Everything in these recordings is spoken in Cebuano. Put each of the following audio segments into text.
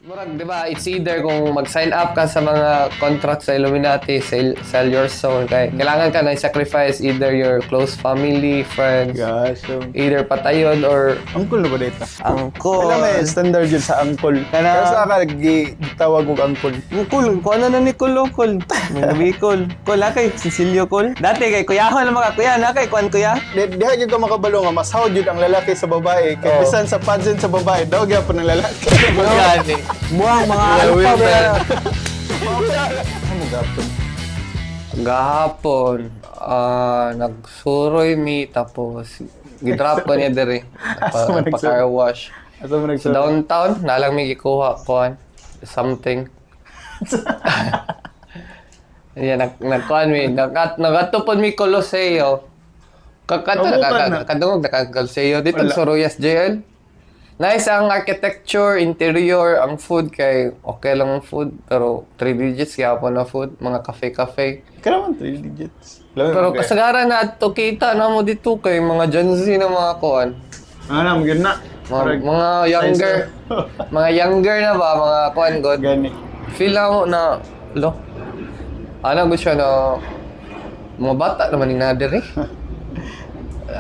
Murag, di ba, it's either kung mag-sign up ka sa mga contract sa Illuminati, sell your soul, kay kailangan ka na sacrifice either your close family, friends, Gosh, so, either patayon or angkol na ba dito? Angkol. Alam mo, eh, standard yun sa angkol. Kana- Pero sa aka, tawag mo angkol. Kul, kuha na ni Kul, oh, Kul. May Kul. Kul, akay, Cecilio Kul. Dati kay kuya ko na mga kuya, na kay kuan kuya. Di, diha gyud ka makabalo nga mas hawd yun ang lalaki sa babae kay bisan sa pageant sa babae daw gyapon ang lalaki. Gani. Buwang mga alpha ba? Ano gapon? Gahapon, nagsuroy mi tapos gidrop ko niya diri. Asa man Pa, pa car wash. Asa mo Sa nagsuroy? downtown, nalang mi gikuha kuan something. Yeah, nagkuan mi, nagatupon mi Coliseo. Kakato Kabukan na. kadungog na ka Coliseo dito Wala. sa Ruyas JL. Nice ang architecture, interior, ang food kay okay lang ang food pero 3 digits gyapon na food, mga cafe-cafe. Kaya man 3 digits. Lami Pero man kaya. kasagaran na ato kita na mo dito kay mga Gen Z na mga kuan. Ano na, magyud na. Mga younger, mga younger na ba mga kuan god. Gani. Feel na mo na lo. Ano gud siya na mga bata naman ni Nader eh.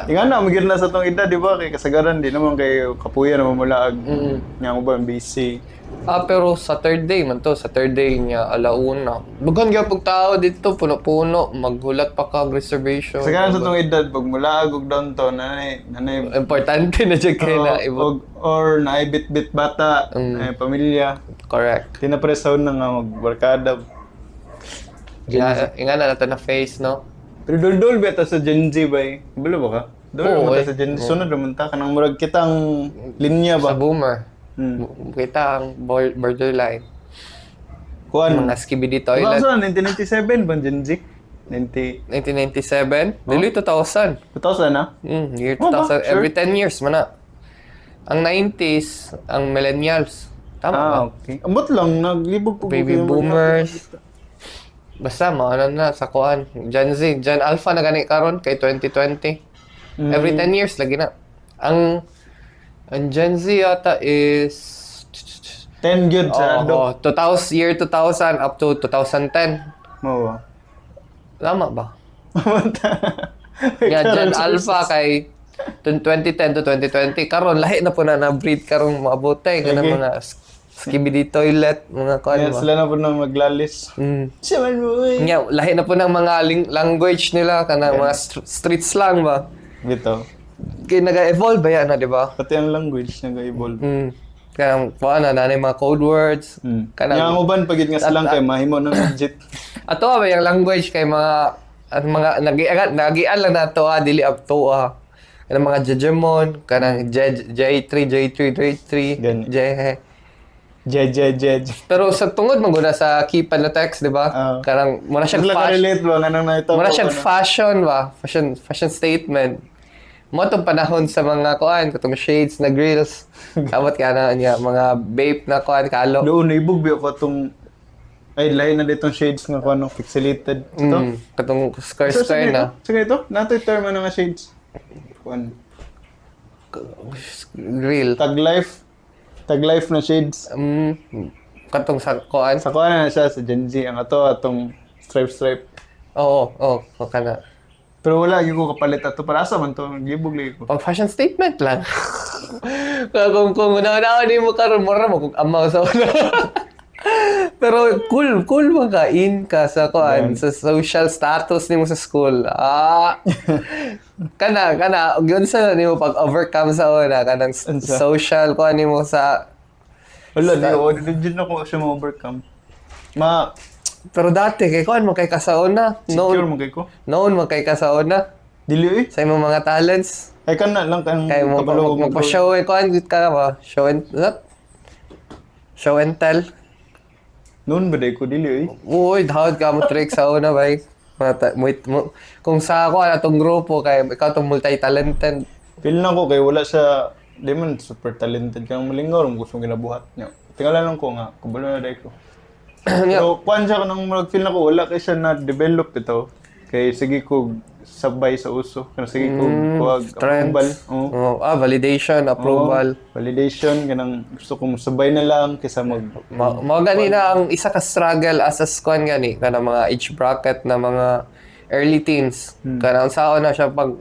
Inga na, magyud na sa tong edad, di ba? Kay kasagaran, di naman kay kapuya na mamulaag. Nga mo ba, busy. Ah, pero sa third day man to, sa third day niya alauna. Dugan gyud pag tao dito, puno-puno, maghulat pa ka og reservation. Kasagaran sa tong edad, pag mulaag og downtown, nanay, Importante na jud kay na ibo. Or naay bit-bit bata, ay pamilya. Correct. Tinapresaw na nga magbarkada. Nga, nga na nato na face, no? Pero dol-dol ba ta sa Gen Z ba eh? Kabalo ba ka? Dol Oo, mo ta eh. sa Gen Z. Sunod naman ta. Kanang murag kitang linya Sa ba? boomer. Kita ang borderline. Kuan. Mga skibidi Diba toilet. sa 1997 ba Gen Z? 90. 1997? Dili 2000. 2000 na? Year Oo ba? 2000. Sure. Every 10 years man na. Ang 90s, ang millennials. Tama ba? Ah, okay. Ambot lang, naglibog po. Baby boomers. Basta, maano na sa kuan. Gen Z, Gen Alpha na gani karon kay 2020. Every 10 years lagi na. Ang Gen Z yata is 10 gyud sa oh, ado. oh, 2000, year 2000 up to 2010. Mao ba? Tama ba? Yeah, Gen Alpha kay 2010 to 2020 karon lahi na po na na breed karong maabotay kanang mga skibidi toilet mga kuan Yeah, ba. sila na po nang maglalis. Siya man mo eh. Nya, lahi na po ng mga language nila kanang mga street slang ba. Bitaw. Kay naga-evolve ba yan na, di ba? Pati ang language nag-evolve. Kanang kuan na nanay mga code words. Kanang Nga ang uban pagid nga silang kay mahimo nang legit. Ato ba yung language kay mga at mga nagian nagian lang nato ah dili up to ah. Kanang mga jejemon, kanang J J3 J3 J3 Gani. J. J J J. J. Pero sa tungod man gud na sa keypad na text, di ba? Oo. Kanang mura siyang Sila fashion, ka-relate ba nga nang naita mura siyang fashion ba? Fashion statement. Mo tong panahon sa mga kuan, katong shades na grills. Abot ka na niya mga vape na kuan kalo. Doon naibog biyo ko atong ay lahi na ditong shades nga kuno pixelated. Ito. Katong square Sa square na. Sa ganito? Natoy term ano nga shades. Kuan. Grill. Tag life. Tag life na shades. Katong sa kuan. Sa kuan na siya sa Gen Z ang ato atong stripe stripe. Oo, kana. Pero wala gyud ko kapalit ato para asa man to naglibog lagi ko. Pang fashion statement lang. Kaya kung una-una mo karon mura mo kung amaw sa una. Pero cool, cool man ka in ka sa kuan, sa social status nimo sa school. Ah. Kana ug yun sa nimo pag overcome sa una kanang Unsa? social kuan nimo sa Wala di oh, legit na ko siya ma-overcome. Ma pero dati kay kuan man kay ka sa una. secure Known, mo kay ko. known man kay ka sa una Dili eh. sa imong mga talents. Ay kana lang kang Kay mo kabalo ko magpa-show eh kuan gud ka ba? Show and what? Show and tell. Noon ba day ko dili eh. Uy, dahod ka mo trick sa una bay. Kung sa ako atong grupo kay ikaw tong multi-talented. Feel na ko kay wala siya di man super talented kang malingaw rong gusto ginabuhat niya. Tingala lang ko nga kabalo na day ko. Pero kuan siya kanang murag feel na ko wala kay siya na develop ito. Kay sige ko sabay sa uso. Kanang sige ko kuwag Trends. approval. Oo. Oh, validation, approval. Oo, validation kanang gusto ko sabay na lang kaysa mag Mao gani na ang isa ka struggle as a squad gani kana mga age bracket na mga early teens. Kanang sao na siya pag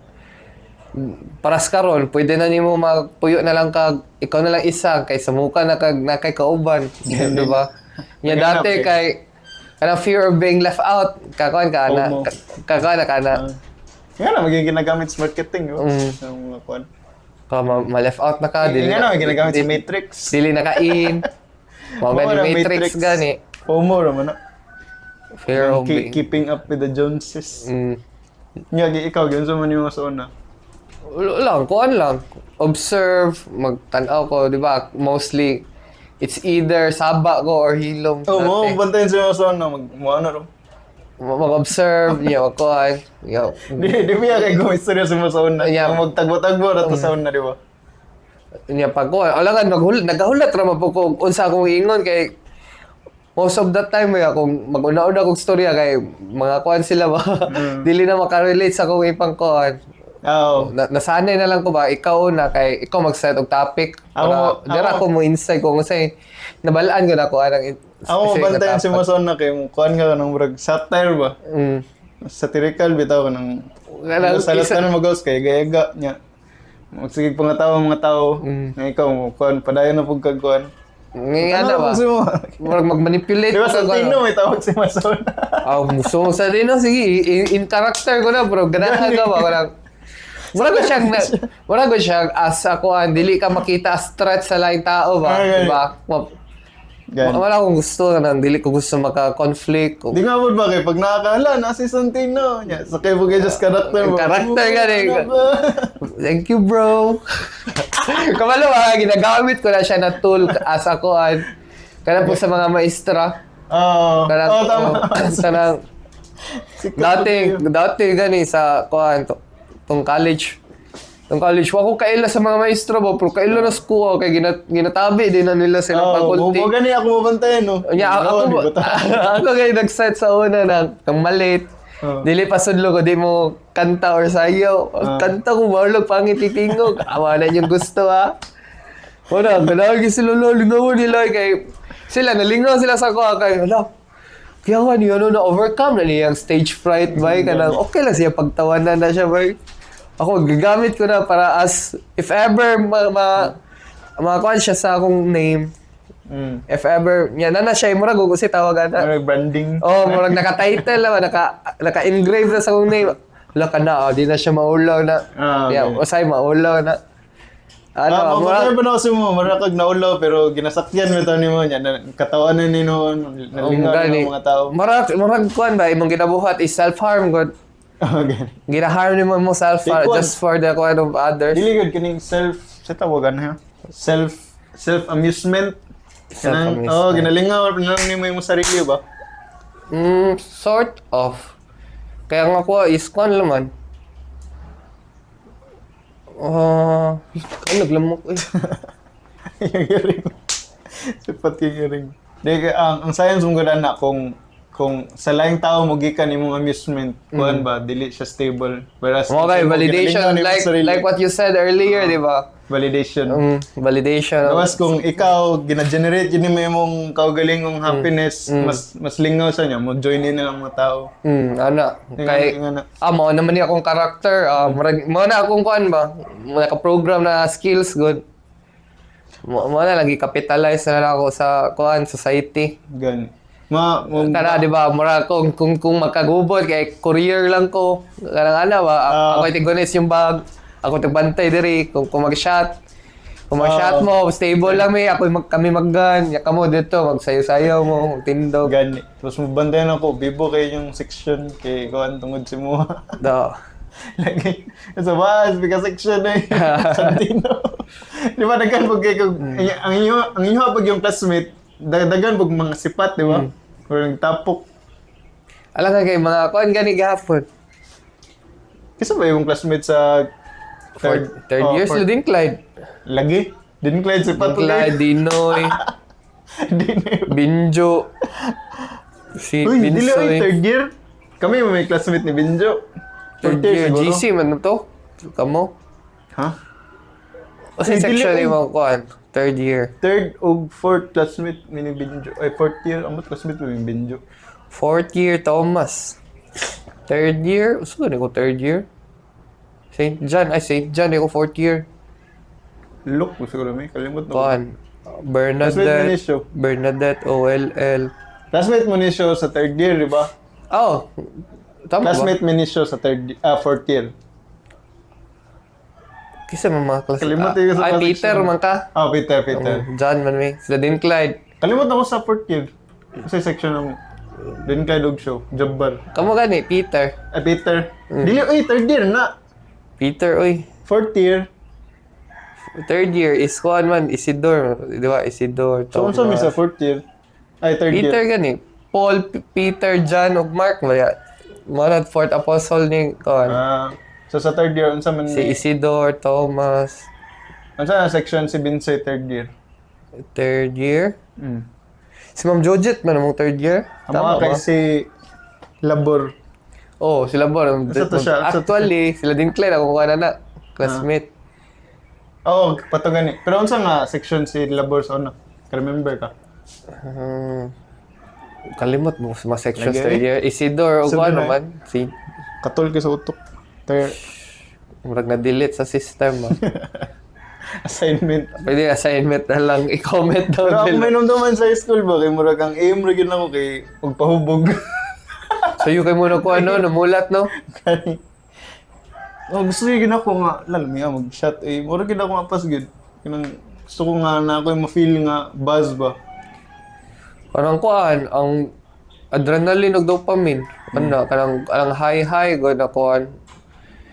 paras karon pwede na nimo magpuyo na lang kag ikaw na lang isa kay samuka na kag na kay kauban, di ba? Nya Naghanap dati eh. kay kanang fear of being left out, kakuan ka na, FOMO. kakuan na ka na Nga na maging ginagamit sa marketing, oh. Sa mga kuan. ka ma left out na ka, dili Nga na maging ginagamit sa Matrix. dili na ka in. Mao Mao gani na Matrix gani. FOMO ra man na. Fear of being Keeping up with the Joneses. Nga gi ikaw gyud sa man yung sa una. Wala lang, kuan lang. Observe, magtanaw ko, di ba? Mostly, it's either saba ko or hilom. Oh, mo Dati. bantayan sa mga sa una mag mo ano ro. Mag-observe, niya, magkuan. Yo. Di di ba kay gumistorya sa mga sa una. Yeah. Ang magtagbo-tagbo ra to sa una, di ba? Niya, pag kuan. Alangan, naghahulat ra man po ko unsa akong ingon kay most of the time eh, kung mag-una-una kong storya kay mga kuan sila ba, dili na makarelate sa akong ipang kuan. Oo. Nasanay na lang ko ba ikaw na kay ikaw mag-set og topic Ako- para dira ako- ko mo insight kung unsay nabalaan ko na ko anang Ako specific na bantayan sa topic. mga sa una kay mo kuan ka ng murag satire ba? Satirical bitaw ka ng Kanang sa isa- tanan magawas kay gayaga niya. Magsigig pangatawa mga tao. Nga ikaw mo kuan padayon na pug kag kuan. Nga na ba? Ano si mo? Murag mag-manipulate Di ba ka sa ko, Tino ano? may tawag si Masona? Ah, muso sa Tino, sige, in character ko na bro, ganahan ka ba kanang murag ko siyang murag ko siyang as ako ang dili ka makita as threat sa laing tao ba, Ah, di ba? Gan. Wala akong gusto kanang dili ko gusto maka-conflict. Di nga po ba kay pag nakakahala na si Santino niya sa kay pag just character mo. Character ka rin. Ano ba? Thank you, bro. Kamalo ah, ginagamit ko na siya na tool as ako an kanang po sa mga maestra. Oo. Kanang, Oo, tama. oh, kanang Sikat dati, po kayo. dati gani sa kuan to, tong college. Tong college, wa ko kaila sa mga maestro ba, pero kaila na school kay ginatabi din na nila sila Oo, faculty. mo gani ako mabantayan no. Nya ako Oo, di ba ta? ako kay nag-set sa una na kang malit. Oo. Dili pa sudlo ko di mo kanta or sayaw. Kanta ko maulog pangit titingog. Awa na yung gusto ha. Wala, ganahag sila lolo, lingaw nila kay sila nalingaw sila sa kuha kay hala. Kaya nga niya ano, na overcome na niya ang stage fright bay kanang okay lang siya pagtawanan na siya bay. Ako gagamit ko na para as if ever ma makakuan siya sa akong name. If ever, yan na na siya, murag og kasi tawagan na. Ano, branding. Oh, murag naka-title na, naka-engrave na sa akong name. Wala ka na, oh, di na siya maulaw na. Ah, okay. Yeah, usay maulaw na. Ano, Ah, murag, murag ba na kasi mo, murag kag naulaw pero ginasakyan mo ito nimo niya, katawan na nino, nalingaw gani. ng mga tao. Murag kuan ba imong ginabuhat is self-harm god. Oh, gani. Gina-harm nimo mo self Di, kuan. just for the kuan of others. Dili gud kining self sa tawagan ha. Self amusement. Kanang Self-amusement. oh ginalingaw na lang nimo imong sarili ba? Sort of. Kaya nga ko is kuan laman. Ah, uh, naglamok eh. Yung earring. Sipat yung earring. Di kay ang science mo gud na kung sa laing tao mo gikan imong amusement, kuan ba dili siya stable. Whereas Okay, kung validation ginalingaw nimo like sarili, like what you said earlier, di ba? Validation. Validation. Gawas kung ikaw gina-generate yun mo imong kaugalingong happiness, mas mas lingaw sa niya, mo join in na lang mga tao. Ana. Kay Ingon na. Mao naman ni akong character, murag mao na akong kuan ba? Mao naka-program na skills good. Mao na lagi capitalize na lang ako sa kuan society. Gani. Ma, mo, Kana di ba, mura kung magkagubot kay courier lang ko. Kanang ana ba, ako tigunis yung bag, ako tigbantay diri kung mag-shot. Kung mag-shot mo, stable lang mi, ako kami mag-gun, ya kamo dito magsayo-sayo mo, magtindog. Gani. Tapos mabantayan ako, bibo kayo yung section kay kuan tungod si Mua. Do. Lagi, sa bas, bika section eh. Santino. Di ba daghan pag kay ang inyo pag yung classmate, daghan pag mga sipat, di ba? Or tapok. Alam ka kay mga kuan gani gahapon. Kisa ba yung classmate sa Third oh, year fourth- sila din Clyde. Lagi. Din Clyde sipat Din Clyde, Dinoy, Dinoy. Binjo. Si Uy, dili oy, Binsoy. third year. Kami may classmate ni Benjo. Third Fourth year year, siguro. GC man na to. Kamo. Ha? O sa Ay, dili, section oy. ni mo kuan, third year. Third o fourth classmate mi ni Benjo. Ay, fourth year. Amot classmate mi ni Benjo. Fourth year, Thomas. Third year, uso ko third year. St. John, ay St. John, ko fourth year. Look ko siguro may. Kalimot na ko. Kuan, Classmate mo Bernadette, ni siya. Bernadette, OLL. Classmate mo ni siya sa third year, di ba? Oh, tama ba? Classmate mo ni siya sa third, fourth year. Kisa mga mga class. Kalimot yun sa Ay, class Peter section. man ka. Ah, Peter, Peter. John man may. Sila din Clyde. Kalimot ako sa fourth year. Kasi section na mo. Din kay Dog Show. Jabbar. Kamo gani, Peter. Ay, Peter. Dili, uy, third year na. Peter, oy. Fourth year. Third year is kuan man, Isidore. Di ba? Isidore, So, unsa mi Thomas. sa fourth year? Ay, third Peter year. gani. Paul, Peter, John, ug Mark. Maya. Mga fourth apostle ni kuan. Ah, so sa third year, unsa man Si ni- Isidore, Thomas. Unsa na section si Binsoy third year? Third year. Si Ma'am Jojit man among third year. Ang mga kay ba? si Labor. Oh, sila ba? Asa to siya? Asa to Actually, sila din Clyde ako kuha na na. Classmate. Oo, oh, pato gani. Pero unsa nga section si Labor sa una? Ka-remember ka? Kalimot mo sa mga sections Lagi, third eh. year. Isidore o Sabi ano na eh. man. Si Katol kay sa utok. Third murag na-delete sa system. Ah. Assignment. Pwede assignment na lang. I-comment down Pero ako below. may naman sa high school ba kay murag ang aim ra gyud nako kay og pahubog. So yun kay muna ko ano, namulat no? Kani. Oh, gusto gyud ako nga lalo mi mag-shot eh. Murag gyud ako mapas gyud. Kanang gusto ko nga na ako yung ma-feel nga buzz ba. Kanang kuan, ang adrenaline ug dopamine. Ano, kanang ang high high god na kuan.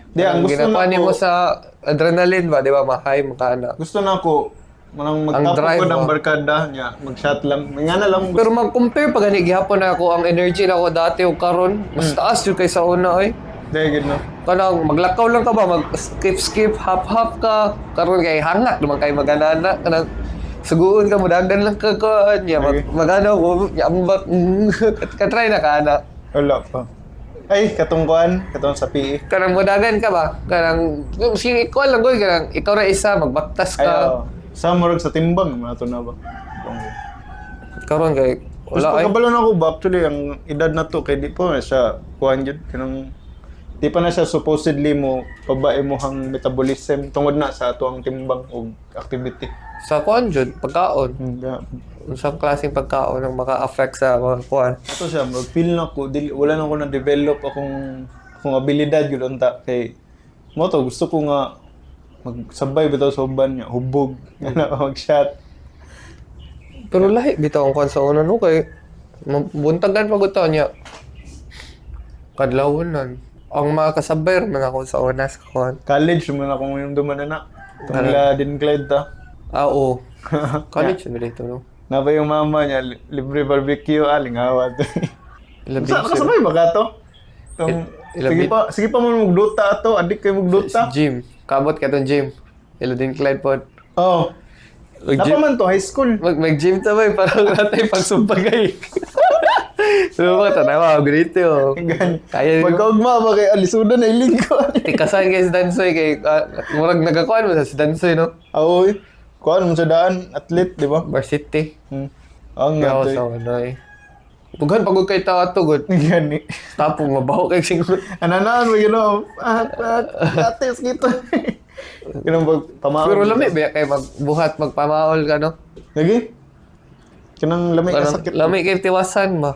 Di, ang gusto Ginakuan na nimo ko, sa adrenaline ba, di ba? Ma-high makaana. Gusto na ako manang magtapok drive ko ng ba? barkada niya, mag-shot lang. May nga na lang gusto. Pero mag-compare pa gani gihapon na ako ang energy na ako dati ug karon, mas taas jud kaysa una oy. Di, gyud no. Kanang maglakaw lang ka ba, mag skip skip, hop hop ka. Karon kay hangat naman kay maganana kanang suguon ka mudagan lang ka kuan niya mag, magano mo ambak ka-try na ka ana. Wala pa. Ay, katungkuan, katong sa PE. Kanang mudagan ka ba? Kanang sige ikaw lang goy kanang ikaw ra isa magbaktas Ay, ka. oo. Sa murag sa timbang, mga to na ba? Karon kay Wala, wala Mas ay. pagkabalo na ako ba, actually, ang edad na to, kay di pa na siya, kuhan yun, kanang, di pa na siya supposedly mo, babae mo hang metabolism, tungod na sa ato ang timbang o activity. Sa kuan jud pagkaon. Yeah. Unsang klaseng pagkaon ang maka-affect sa mga kuan? Ato siya, mag feel na ko, dili, wala na ko na-develop akong abilidad yun unta, kay, mo to, gusto ko nga, magsabay bitaw sa uban niya, hubog, ano, mag-shot. Pero lahi bitaw ang kuan sa una no kay buntagan pa gud ta niya. Kadlawonan. Ang mga kasabay ra man ako sa una sa kuan. College, man akong yung duman na na. Tungla din Clyde ta. Ah, oo. College na dito no. Napa yung mama niya, libre barbecue, alingawa to. Ilabi Sa kasabay ba ka to? Tong, sige pa mo magduta ato, adik kayo magduta. Si Jim. Kabot ka tong Jim. Ila din Clyde pod. Oh. Mag Napa gym, man to high school. mag gym ta bay parang natay pagsumpagay. So mga tanawa, grito. Oh. Gan. Kaya mo. Pagkaugma ba kay alisudan na iling ko. Tikasan kay si Dansoy kay murag nagakuan mo sa si Dansoy no. Aoy. Kuan mo sa daan, athlete, di ba? Varsity. Ang Kaya nga ako to. sa ano eh. Tughan pagod kay ta ato gud. Gani. Tapong mabaho kay singko. Ananaan mo gino. Ah, ah, ates kita. Kanang pag pamaol. Pero lami ba kay magbuhat magpamaol ka no? Lagi. Kanang lami ka Parang sakit. lami kay tiwasan ba.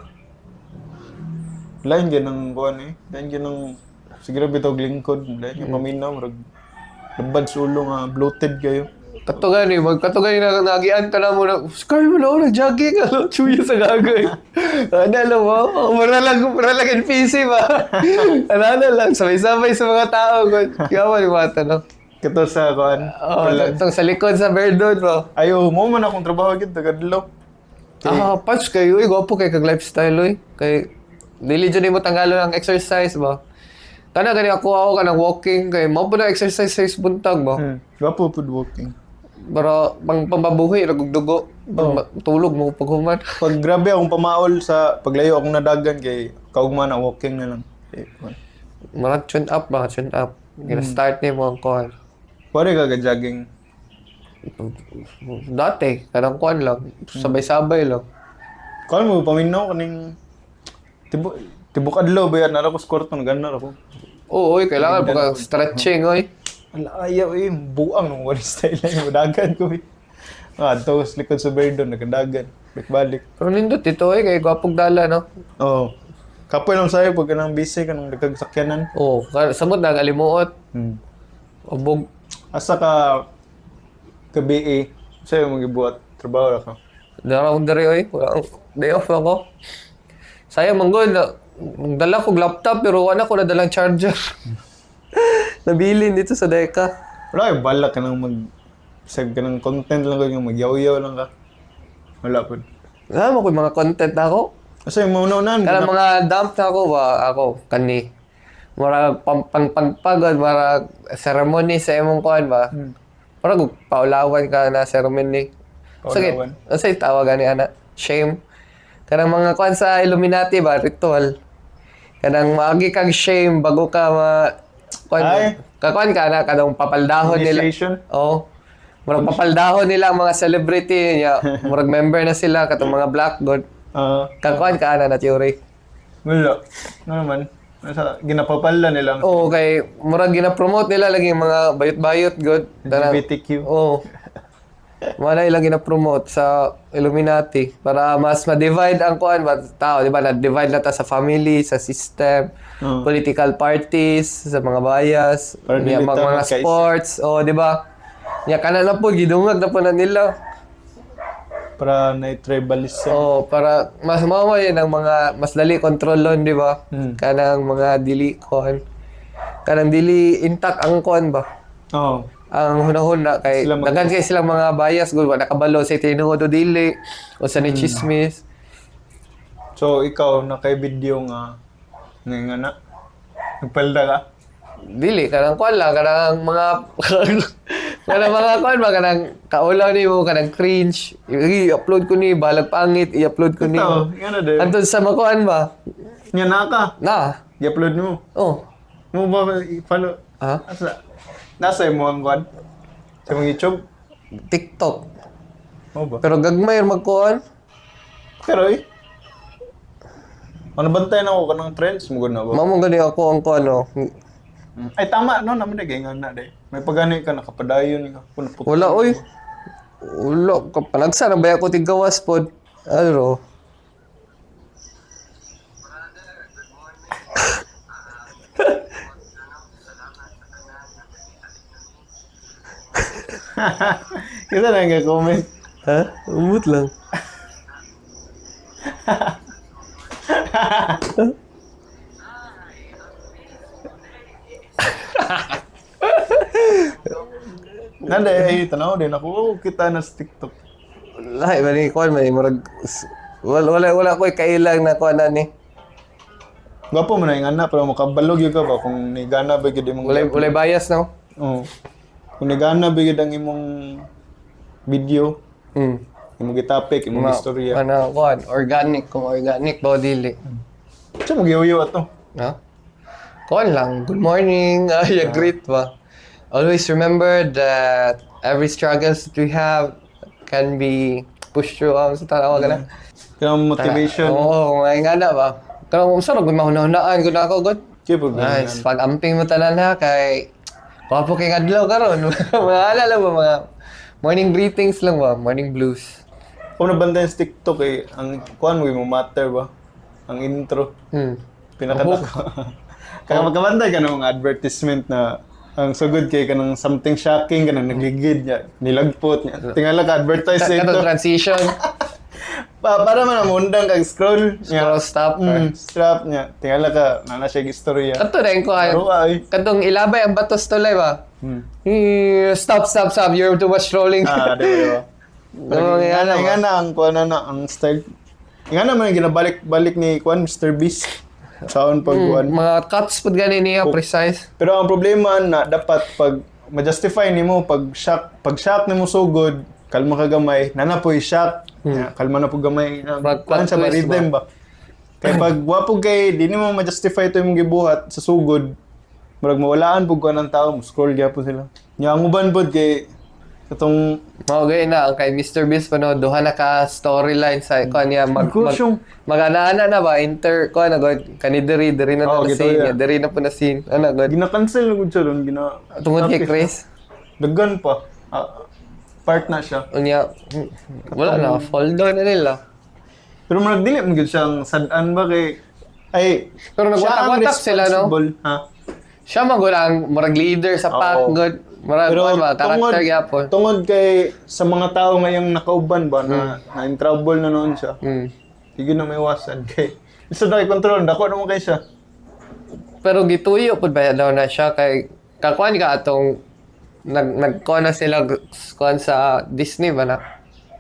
Lain gyud ang kuan eh. Lain gyud ang siguro bitaw lingkod, lain yung paminaw murag labad sa ulo nga bloated kayo. Kato gani, magkato gani na nagian ka na mo na, Carl mo na ako, nag-jogging, ano, chuya sa gagawin. Ano, alam mo, mura lang NPC ba? Ano, ano lang, sabay-sabay sa mga tao. Kaya mo, yung mga tanong. Kato sa kuan. Oh, itong sa likod sa Verdun ba? Ayo, mo man akong trabaho gyud tagadlaw. Ah, patch kayo, uy, gwapo kay kag lifestyle, uy. Kay, dili dyan mo tanggalon ang exercise ba? Kana gani ako kanang walking kay mao po na exercise sa buntag ba? Gwapo pud walking. Pero pang pambabuhi ra kog dugo. Pang tulog mo pag human. Pag grabe akong pamaol sa paglayo akong nadagan kay kaugma na walking na lang. Eh, kuwan. Murag tune up ba, tune up. Gina start nimo ang kuan. Pwede ka ga-jogging. Dati, kanang kuan lang, sabay-sabay lang. Kuan mo paminaw kaning tibok tibok adlaw ba yan? Nara ko sa kwarto nagana ra ko. Oo, oy, kailangan pagka stretching, oy. Ala ayaw eh, buang nung wala style lang yung dagan ko eh. Ah, to sa likod sa Verdon nagadagan. Balik-balik. Pero nindot ito, oy, kay gwapog dala, no? Oo. Oh. Kapoy lang sa'yo pag kanang busy kanang dagkag sakyanan. Oo, samot na kalimuot. Ubog. Asa ka ka BA, sa'yo magibuhat trabaho ra ka. Dara akong diri, oy. Wala akong day off ako. Sayang manggol na dala kog laptop pero wala ko nadalang charger. Nabilin dito sa Deka. Wala kay balak ka nang mag sa kanang content lang ka magyawyaw lang ka. Wala pud. Wala mo ko mga content na ako. Asa yung mauna-unahan Kanang mga dump na ako ba ako kani. Mura pang pang pagpagod, mura ceremony sa imong kuan ba. Mura kung paulawan ka na ceremony. Sige, Paulawan. ano tawag ani ana? Shame. Kanang mga kuan sa Illuminati ba, ritual. Kanang maagi kang shame bago ka ma kuan. Ay. Kakuan ka na kanang papaldahon nila. Initiation? Oo. Murag papaldahon nila ang mga celebrity niya. Murag member na sila katong mga black god. Ah, Kakuan ka na na theory. wala. Ano naman? Nasa ginapapala nila ang Oo, kay murag gina-promote nila lagi yung mga bayot-bayot good. LGBTQ. Oo. Wala ilang gina-promote sa Illuminati para mas ma-divide ang kuan ba tao, di ba? Na-divide na ta sa family, sa system, Oo. political parties, sa mga bias, Para niya, dili mga, ta mga magkaisa. sports, oh, di ba? Nya kana na po gidungag na po na nila. Para na tribalism. Oh, para mas mao yun ang mga mas dali kontrolon, di ba? Kanang mga dili kuan. Kanang dili intact ang kuan ba? Oo. Ang hunahuna kay Sila daghan kay silang mga bias gud wa nakabalo sa tinuod o dili o sa ni chismis. So ikaw na kay video nga nga nga na nagpalda ka. Dili kanang kuan lang kanang mga kanang mga kuan ba kanang kaulaw nimo kanang cringe. I-upload ko ni balag pangit i-upload ko ni. Ito, nga na din. Anton sa makuan ba? Nga na ka. Na. I-upload mo. Oh. Mo ba i-follow? Ha? Asa? Nasa imo ang kwan? Sa mga YouTube? TikTok. Mo ba? Pero gagmay ra magkuan. Pero eh. Ano bantayan ako kanang trends mo gud na ba? Mamo gani ako ang kuan oh. Ay tama no naman na nga na de. May pagani ka nakapadayon ka. Kuno put- Wala oy. Wala kapanagsa na ba ako tigawas pod. Ano? Kita na nga comment. Ha? Umot lang. Nanda ay tanaw din ako. Oh, kita na sa TikTok. Lahi ba ni kuan man murag wala wala wala ko'y kailang na kuan ani. Gwapo mo na yung anak, pero makabalog yun ka ba kung nigana ba gyud imong Walay walay bias no. Oo. Kung nigana ba gyud ang imong video, imong gitapik, imong istorya. Ano kuan organic kung organic ba o dili. Sa mo giuyo ato. No? Kuan lang, good morning, ay greet ba. Always remember that every struggles that we have can be pushed through ang sa tanawa ka na. Kanang motivation. Oo, mga nga na ba. Pero kung saan, kung mahunahunaan ko na ako, god. Kaya pag Nice. Pag amping mo tanan ha, kay Wapo kay adlaw karon. Mga alala ba mga morning greetings lang ba, morning blues. Kung nabantayan sa TikTok eh, ang kuan mo mo matter ba? Ang intro. Pinakadako. Kaya magkabantay ka ng mga advertisement na ang sugod kay kanang something shocking kanang nagligid niya, nilagpot niya. Tingala ka advertise sa Katong ito. transition, Para man ang undang kag scroll niya. scroll stop. Strap niya. Tingala ka nana siya istorya. Kato na yung kuhan. Pero ay. Katong ilabay ang batos tulay ba? Eh, stop, stop, stop. You're too much rolling. Ah, di ba, di ba? Ano mga Nga ano na, ba? nga na ang kuan na, na ang style. Nga na man ang ginabalik-balik ni kuan Mr. Beast. Saon pag kuan. Mga cuts pud gani niya, precise. Pero ang problema na dapat pag ma-justify nimo pag shock nimo sugod, kalma ka gamay, nana po'y shock, yeah, kalma na po gamay, na, Mag- kuan siya ba, twist rhythm ba? Kay pag wa po kay di nimo ma-justify to imong gibuhat sa sugod, murag mawalaan pud kuan ang tao, mo scroll gyapon sila. Nya ang uban pod kay katong Mao gay na ang kay Mr. Beast pa no, duha na ka storyline sa kuan niya mag Cool mag, siyang- mag-ana-ana na ba inter kuan na god kani diri diri na Oo, na gito scene ya. niya, diri na po na scene ana god gina-cancel na gud siya doon, gina tungod kay Chris. Daggan pa. Ah, part na siya. Unya wala na fall down na nila. Pero murag dili man gyud siyang sad-an ba kay ay Pero siya ang nagwatak-watak sila, no? responsible, ha? Siya man gud ang murag leader sa pack Oo. god murag kuan ba karakter gyapon. Tungod kay sa mga tao ngayong nakauban ba na, na in trouble na noon siya. Di gyud na maiwasan kay isa na kay control dako naman kay siya. Pero gituyo pud ba daw na siya kay kakuan ka atong nag nagkuan na sila kuan sa Disney ba na?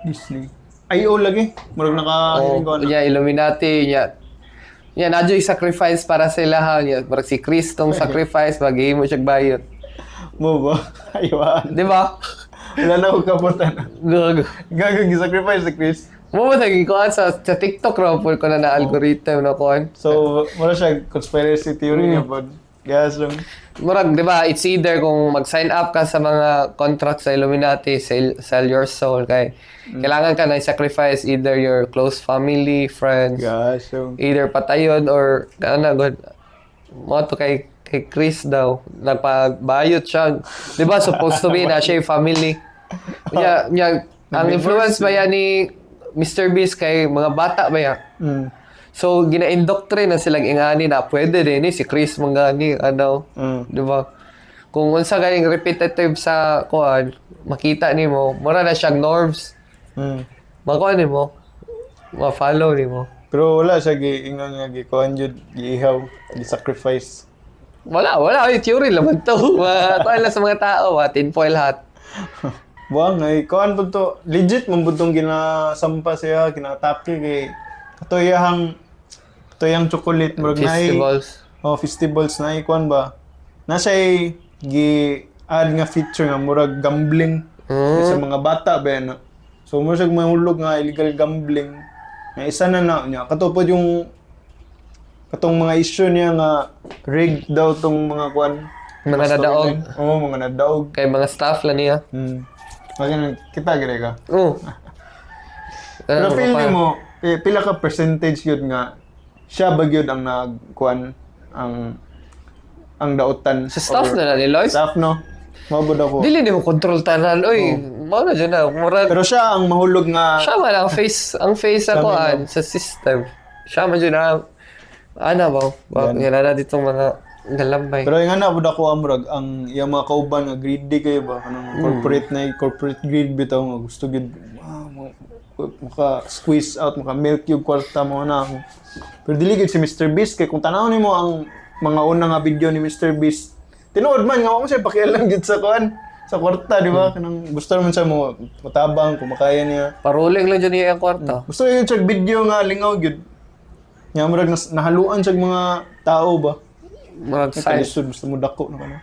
Disney. Ay o lagi. Murag naka Oh, ko na. niya Illuminati niya. Niya nadyo sacrifice para sa ilaha niya. Parang si Kristong sacrifice maghimo siya bayot. Mo ba? Aywan. Di ba? Wala na akong kabutan. Gag. Gagawin sacrifice si Chris. Mo ba naging kuan sa TikTok raw po ko na na algorithm na kuan. So, wala siya conspiracy theory niya pod. Gas lang. Murag, di ba, it's either kung mag-sign up ka sa mga contract sa Illuminati, sell, sell your soul, kay kailangan ka na i-sacrifice either your close family, friends, Gas lang. either patayon or ano, good. Mo to kay Chris daw, nagpabayot siya. 'Di ba supposed to be na siya yung family. Nya, nya, ang influence ba yan ni Mr. Beast kay mga bata ba yan? So, gina-indoctrine na silang ingani na pwede din ni si Chris mangani, ano, 'di ba? Kung unsa ganing repetitive sa kuan, makita nimo, mura na siyang norms. Makuha nimo, ma-follow nimo. Pero wala siya giingon nga gikuan jud, giihaw, gi-sacrifice. Wala, wala. Ay, theory lang to. Kuan lang sa mga tao, ah, tinfoil hat. Buang ay kuan pud to, legit man pud tong ginasampa siya, ginaatake kay kato iyang chocolate murag naay Festivals. Oh, festivals na kuan ba. Na siya gi add nga feature nga murag gambling sa mga bata ba na. So murag siya mahulog nga illegal gambling. Nga isa na na niya. Kato pod yung katong mga issue niya nga rigged daw tong mga kuan. Mga nadaog. Storyline. Oo, mga nadaog. Kay mga staff lang niya. Bagay kita gire ka. Oo. Pero Ano, feel pa- mo, eh, pila ka percentage yun nga siya ba gyud ang nagkuan ang dautan Sa staff or- na na ni Lois. Staff no. Mabud ako. Dili nimo control tanan. Oy, mao na dyan na. Murag, Pero siya ang mahulog nga siya man ang face sa kuan, sa system. Siya man dyan na, ana ba? Ba, yan na dito mga galambay. Pero yung nga pud ako amrag ang iyang mga kauban nga greedy kayo ba kanang corporate na corporate greed bitaw nga gusto gid ah, maka squeeze out maka milk yung kwarta mo na ako. Pero dili gid si Mr. Beast kay kung tan-awon nimo ang mga una nga video ni Mr. Beast tinuod man nga wa mo siya pakialam gid sa kuan sa kwarta di ba kanang gusto naman siya mo matabang kung makaya niya. Paruling lang dyan niya ang kwarta. Gusto yun siya video nga lingaw gyud. Nya murag nahaluan siya mga tao ba. Murag size. Kalisod gusto mo dako na kana.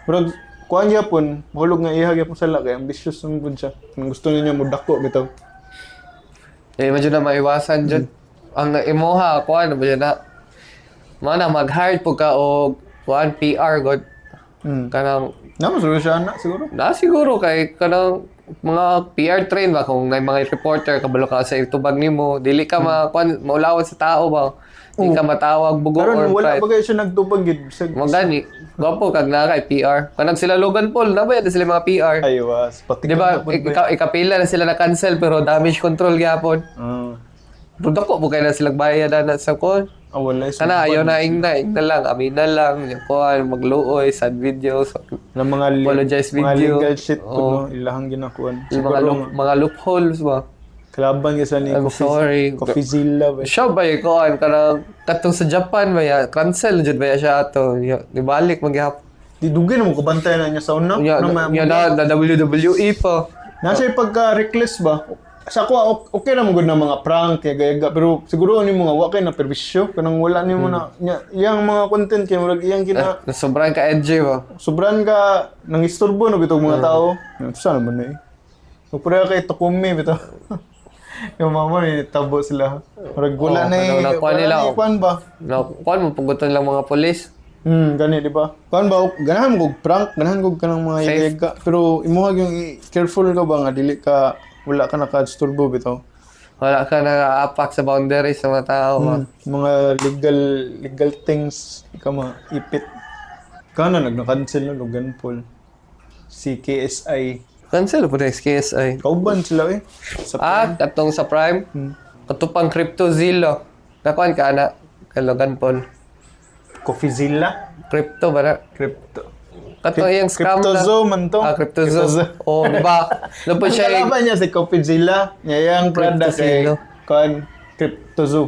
Murag kuan gyapon, mahulog nga iha gyapon sala kay ambitious man pud siya. Kung gusto niya mo dako bitaw. Eh, medyo na maiwasan dyan. Ang imoha, kuan, ba dyan na? Mga na, mag-hire po ka o kuan, PR, god. Kanang, Na mo siguro siya na siguro. na siguro kay kanang mga PR train ba kung may mga reporter kabalo ka sa itubag nimo dili ka ma kuan maulawan sa tao ba di ka matawag bugo Karon or wala pride pa kayo siya nagtubag gid. Magani, gwapo kag na kay PR. Kanang sila Logan Paul, nabayad na sila mga PR. Ay was pati Di ba, ikapila na sila na cancel pero damage control gyapon. Ah, Pero dako po kay na silang bayad na sa kuan. ah, wala Kana ayaw na ingna, ingna lang, amin na lang, yung kuan magluoy, sad videos, na mga apologize mga video. legal shit po Oo. no ilahang ginakuan. Yung mga mga loopholes ba. Kalaban gyud sila ni I'm Coffee, sorry. Coffeezilla ba. Siya ba yung kuan kanang katong sa Japan ba ya cancel jud ba ya siya ato. Ya, Nibalik magyapon. Di dugay na mo kabantay na niya sa una. Nya No, nya na WWE pa. Nasa yung pagka-reckless ba? Sa ako, okay ra man gud na mga prank yaga yaga, pero siguro ni mga wa kay na perwisyo kanang wala nimo na nya, iyang mga content kay murag iyang kina Sobrang ka-edgy ba? Sobran ka nang istorbo no bitong mga tao. Saan naman na eh. So, pareha kay Takumi bitaw. Yung mama ni tabo sila. Murag wala Oo, na eh. kanang nakuha Wala nila, na eh, oh. kuan ba? No, kuan mo pugutan lang mga polis. Gani di ba? Kuan ba ganahan mo kog prank, ganahan kog kanang mga Safe. yaga. Pero imuha yung careful ka ba nga dili ka wala ka naka-istorbo bitaw. Wala ka nakaapak sa boundaries sa mga tao ba? Mga legal legal things di ka maipit. Kana nag-cancel na Logan Paul. Si KSI. Cancel po na SKSI. Kauban sila eh. Sa Ah, katong sa Prime. Katupang CryptoZilla. Kakuan ka ana kay Logan Paul. CoffeeZilla? Crypto ba na? Crypto. Kato yung scam na. CryptoZoo man to. Ah, CryptoZoo. Oh, di ba? Ano pa Ang siya yung kalaban niya si CoffeeZilla. Niya yung product kay CryptoZilla. kuan CryptoZoo.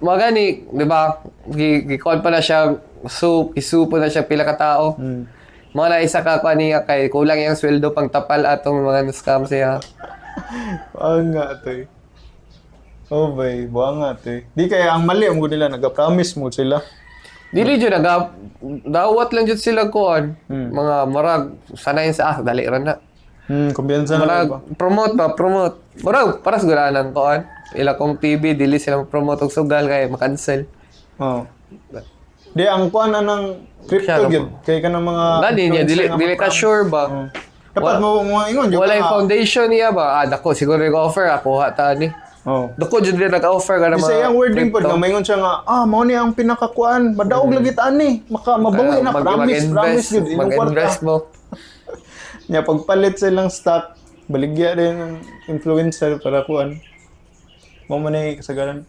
Mga gani, di ba? Gikuan pa na siya, soup, isupo na siya pila ka tao. Mga na isa ka kuan niya kay kulang yung sweldo pang tapal atong mga scam siya. Ang nga to eh. Oh bay, buha nga to eh. Di kaya ang mali ang nila nag-promise mo sila. Dili jud naga dawat lang jud sila kuan. Mga marag sanay sa ah dali ra na. Kumpiyansa na Marag ba? Promote ba, promote. Murag para siguro nang kuan. Ila kong TV dili sila promote og sugal kay makancel. Oh. Di ang kuan anang crypto Siya, gyud kay kanang mga Gani niya dili influencer nga dili ka mag-promise. sure ba. Oh. Dapat mo mo ingon jud Wala ka yung nga. foundation niya ba? Ah, dako siguro yung offer ako ha ni. Oh. Dako jud nila nag-offer ka ng Kasi mga ang wording pod crypto. nga maingon siya nga, ah, mao ni ang pinakakuan, madaog lagi ta ani, maka mabawi na, promise, Mag-invest, promise gyud inyong kwarta. mag-invest mo. Nya pagpalit sa ilang stock, baligya din ang influencer para kuan. Mao man ay kasagaran.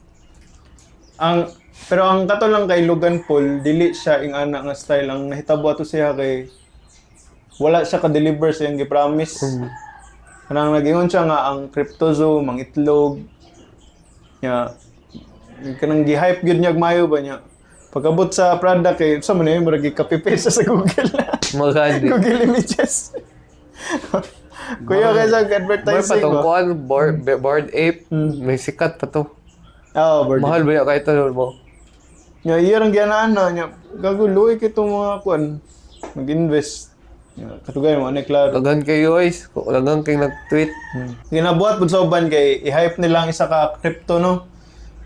Ang pero ang kato lang kay Logan Paul, dili siya ing ana nga style ang nahitabo ato siya kay wala siya ka-deliver sa iyang gi-promise. Kanang nag-ingon siya nga ang CryptoZoo, mang itlog. Nya kanang gi-hype gyud niya og mayo ba niya. Pagabot sa product kay sa man yun, murag gi-copy paste siya sa Google. Magandi. Google Images. Kuya kay sa More pa advertising tong ba? kuan, board ape. May sikat pa to. Oo, bird. Mahal ba yun kahit ano mo? Nya iya rang gianaan na nya gago luoy kay itong mga kuan mag-invest. Nya katugay mo ano klaro. Daghan kayo guys. Daghan kayo nag-tweet. Ginabuhat pud sa uban kay i-hype nila ang isa ka crypto no.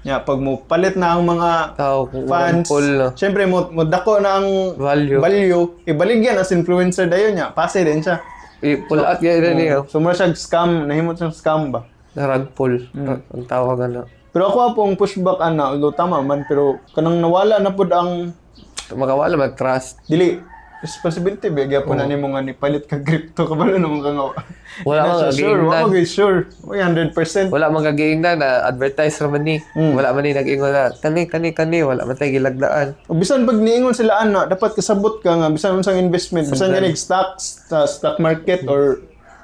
Nya pag mo palit na ang mga Tao, kung fans, full no. syempre mo dako na ang Value. value, ibaligyan as influencer dayon nya, pase din siya. I-pull out gaya na niya. So mura siya scam, nahimot siyang scam ba. Rug pull. Ang tawag ano. Pero ako pong pushback ana, although tama man, pero kanang nawala na pud ang Makawala mag-trust. dili responsibility ba gyapon na nimo nga nipalit ka crypto kabalo naman ka nga. Wala Di na man siya sure, kagaingnan. wa man sure. 100%. Wala man kagaingnan na advertise raman ni. Wala man ni nag-ingon na kani kani kani wala man tayo gilagdaan. O bisan pag niingon sila ana, dapat kasabot ka nga bisan unsang investment, bisan ganig stocks sa stock market or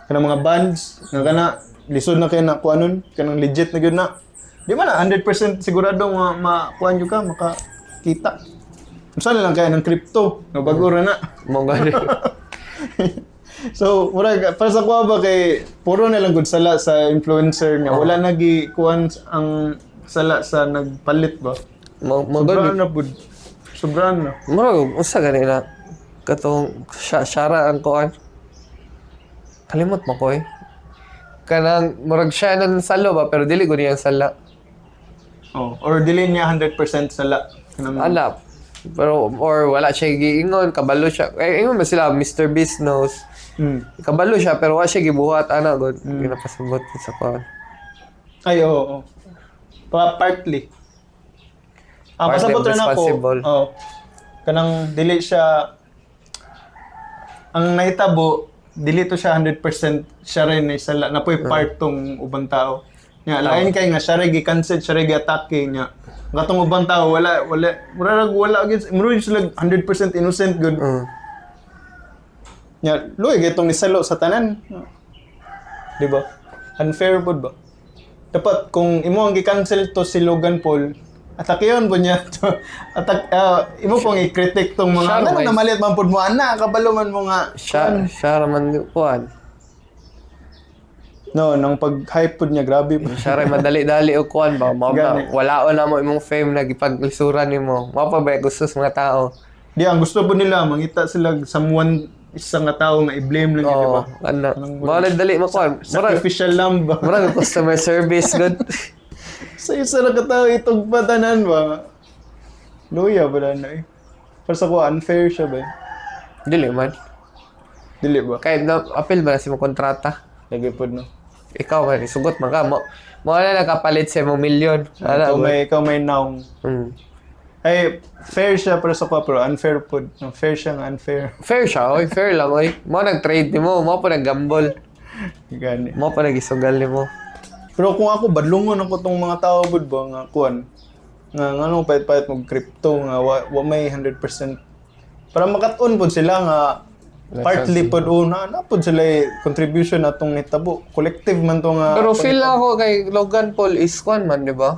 kanang mga bonds nga kana lisod na kay na kuanon, kanang legit na gyud na. Di ba na 100% sigurado nga makuan jud ka makakita. Unsa na lang kaya ng crypto, nga bago ra na. Mo gani. So, murag para sa kuha ba kay puro na lang gud sala sa influencer nga wala na gi kuan ang sala sa nagpalit ba. Mo gani. Sobrang na pud. Sobrang na. Murag unsa gani na katong syara ang kuan. Kalimot mo ko eh. Kanang murag siya nang salo ba pero dili ko niya sala. Oh, or dili niya 100% sala. Kanang Ala. Pero or wala siya giingon, kabalo siya. Eh, ingon ba sila Mr. Beast knows. Kabalo siya pero wala siya gibuhat ana god. Ginapasabot sa kuan. Ay, oo. Oo. Partly. Ah, Partly pasabot rin ako. responsible. Oh. Kanang dili siya ang nahitabo dili to siya 100% siya rin ay sala na po'y part tong ubang tao. Nya lain kay nga siya rin gi-cancel, siya rin gi-atake nya. Ang katong ubang tao wala wala murag wala gyud murag sila 100% innocent gud. Nya luoy gyud tong nisalo sa tanan. Di ba? Unfair pud ba? Dapat kung imo ang gi-cancel to si Logan Paul, atakeyon po niya to. Atak ah, imo pong i-critic tong mga Siya ano may- na maliit man pud mo ana kabalo man mo nga. Siya, siya raman kuan. No, nang pag-hype pod niya, grabe pa. Siya rin madali-dali o kuan ba? Mao ba Gani. wala na mo imong fame na gipaglisuran nimo. Mao pa ba gusto sa mga tao? Di, ang gusto po nila, mangita sila someone, isang nga tao nga i-blame lang yun, di Oo, ba? ano. Mao na dali mo kuan. Murag Sacrificial lamb ba? murag customer service good. Sa isa lang ka tao, itong patanan ba? Luya ba na eh? Para sa ko, unfair siya ba eh? Dili man. Dili ba? Kay na appeal ba na si mo kontrata? Lagi po, no? Ikaw man isugot man ka mo. Mo na nakapalit sa imong milyon. Ana Ikaw may, ikaw may naong. Ay, fair siya para sa ko, pero unfair po. No, fair siya nga unfair. Fair siya, oy, fair lang oy. Mo nag-trade nimo, mo pa nag-gamble, Gani. mo pa nag-isugal nimo. Pero kung ako, badlungon ako tong mga tao bud ba nga kuan. Nga ngano pahit-pahit mag crypto nga wa may 100% para makat-on pod sila nga partly pod una na pod sila eh, contribution atong nitabo. Collective man to nga. Pero feel lang ako kay Logan Paul is kwan man, di ba?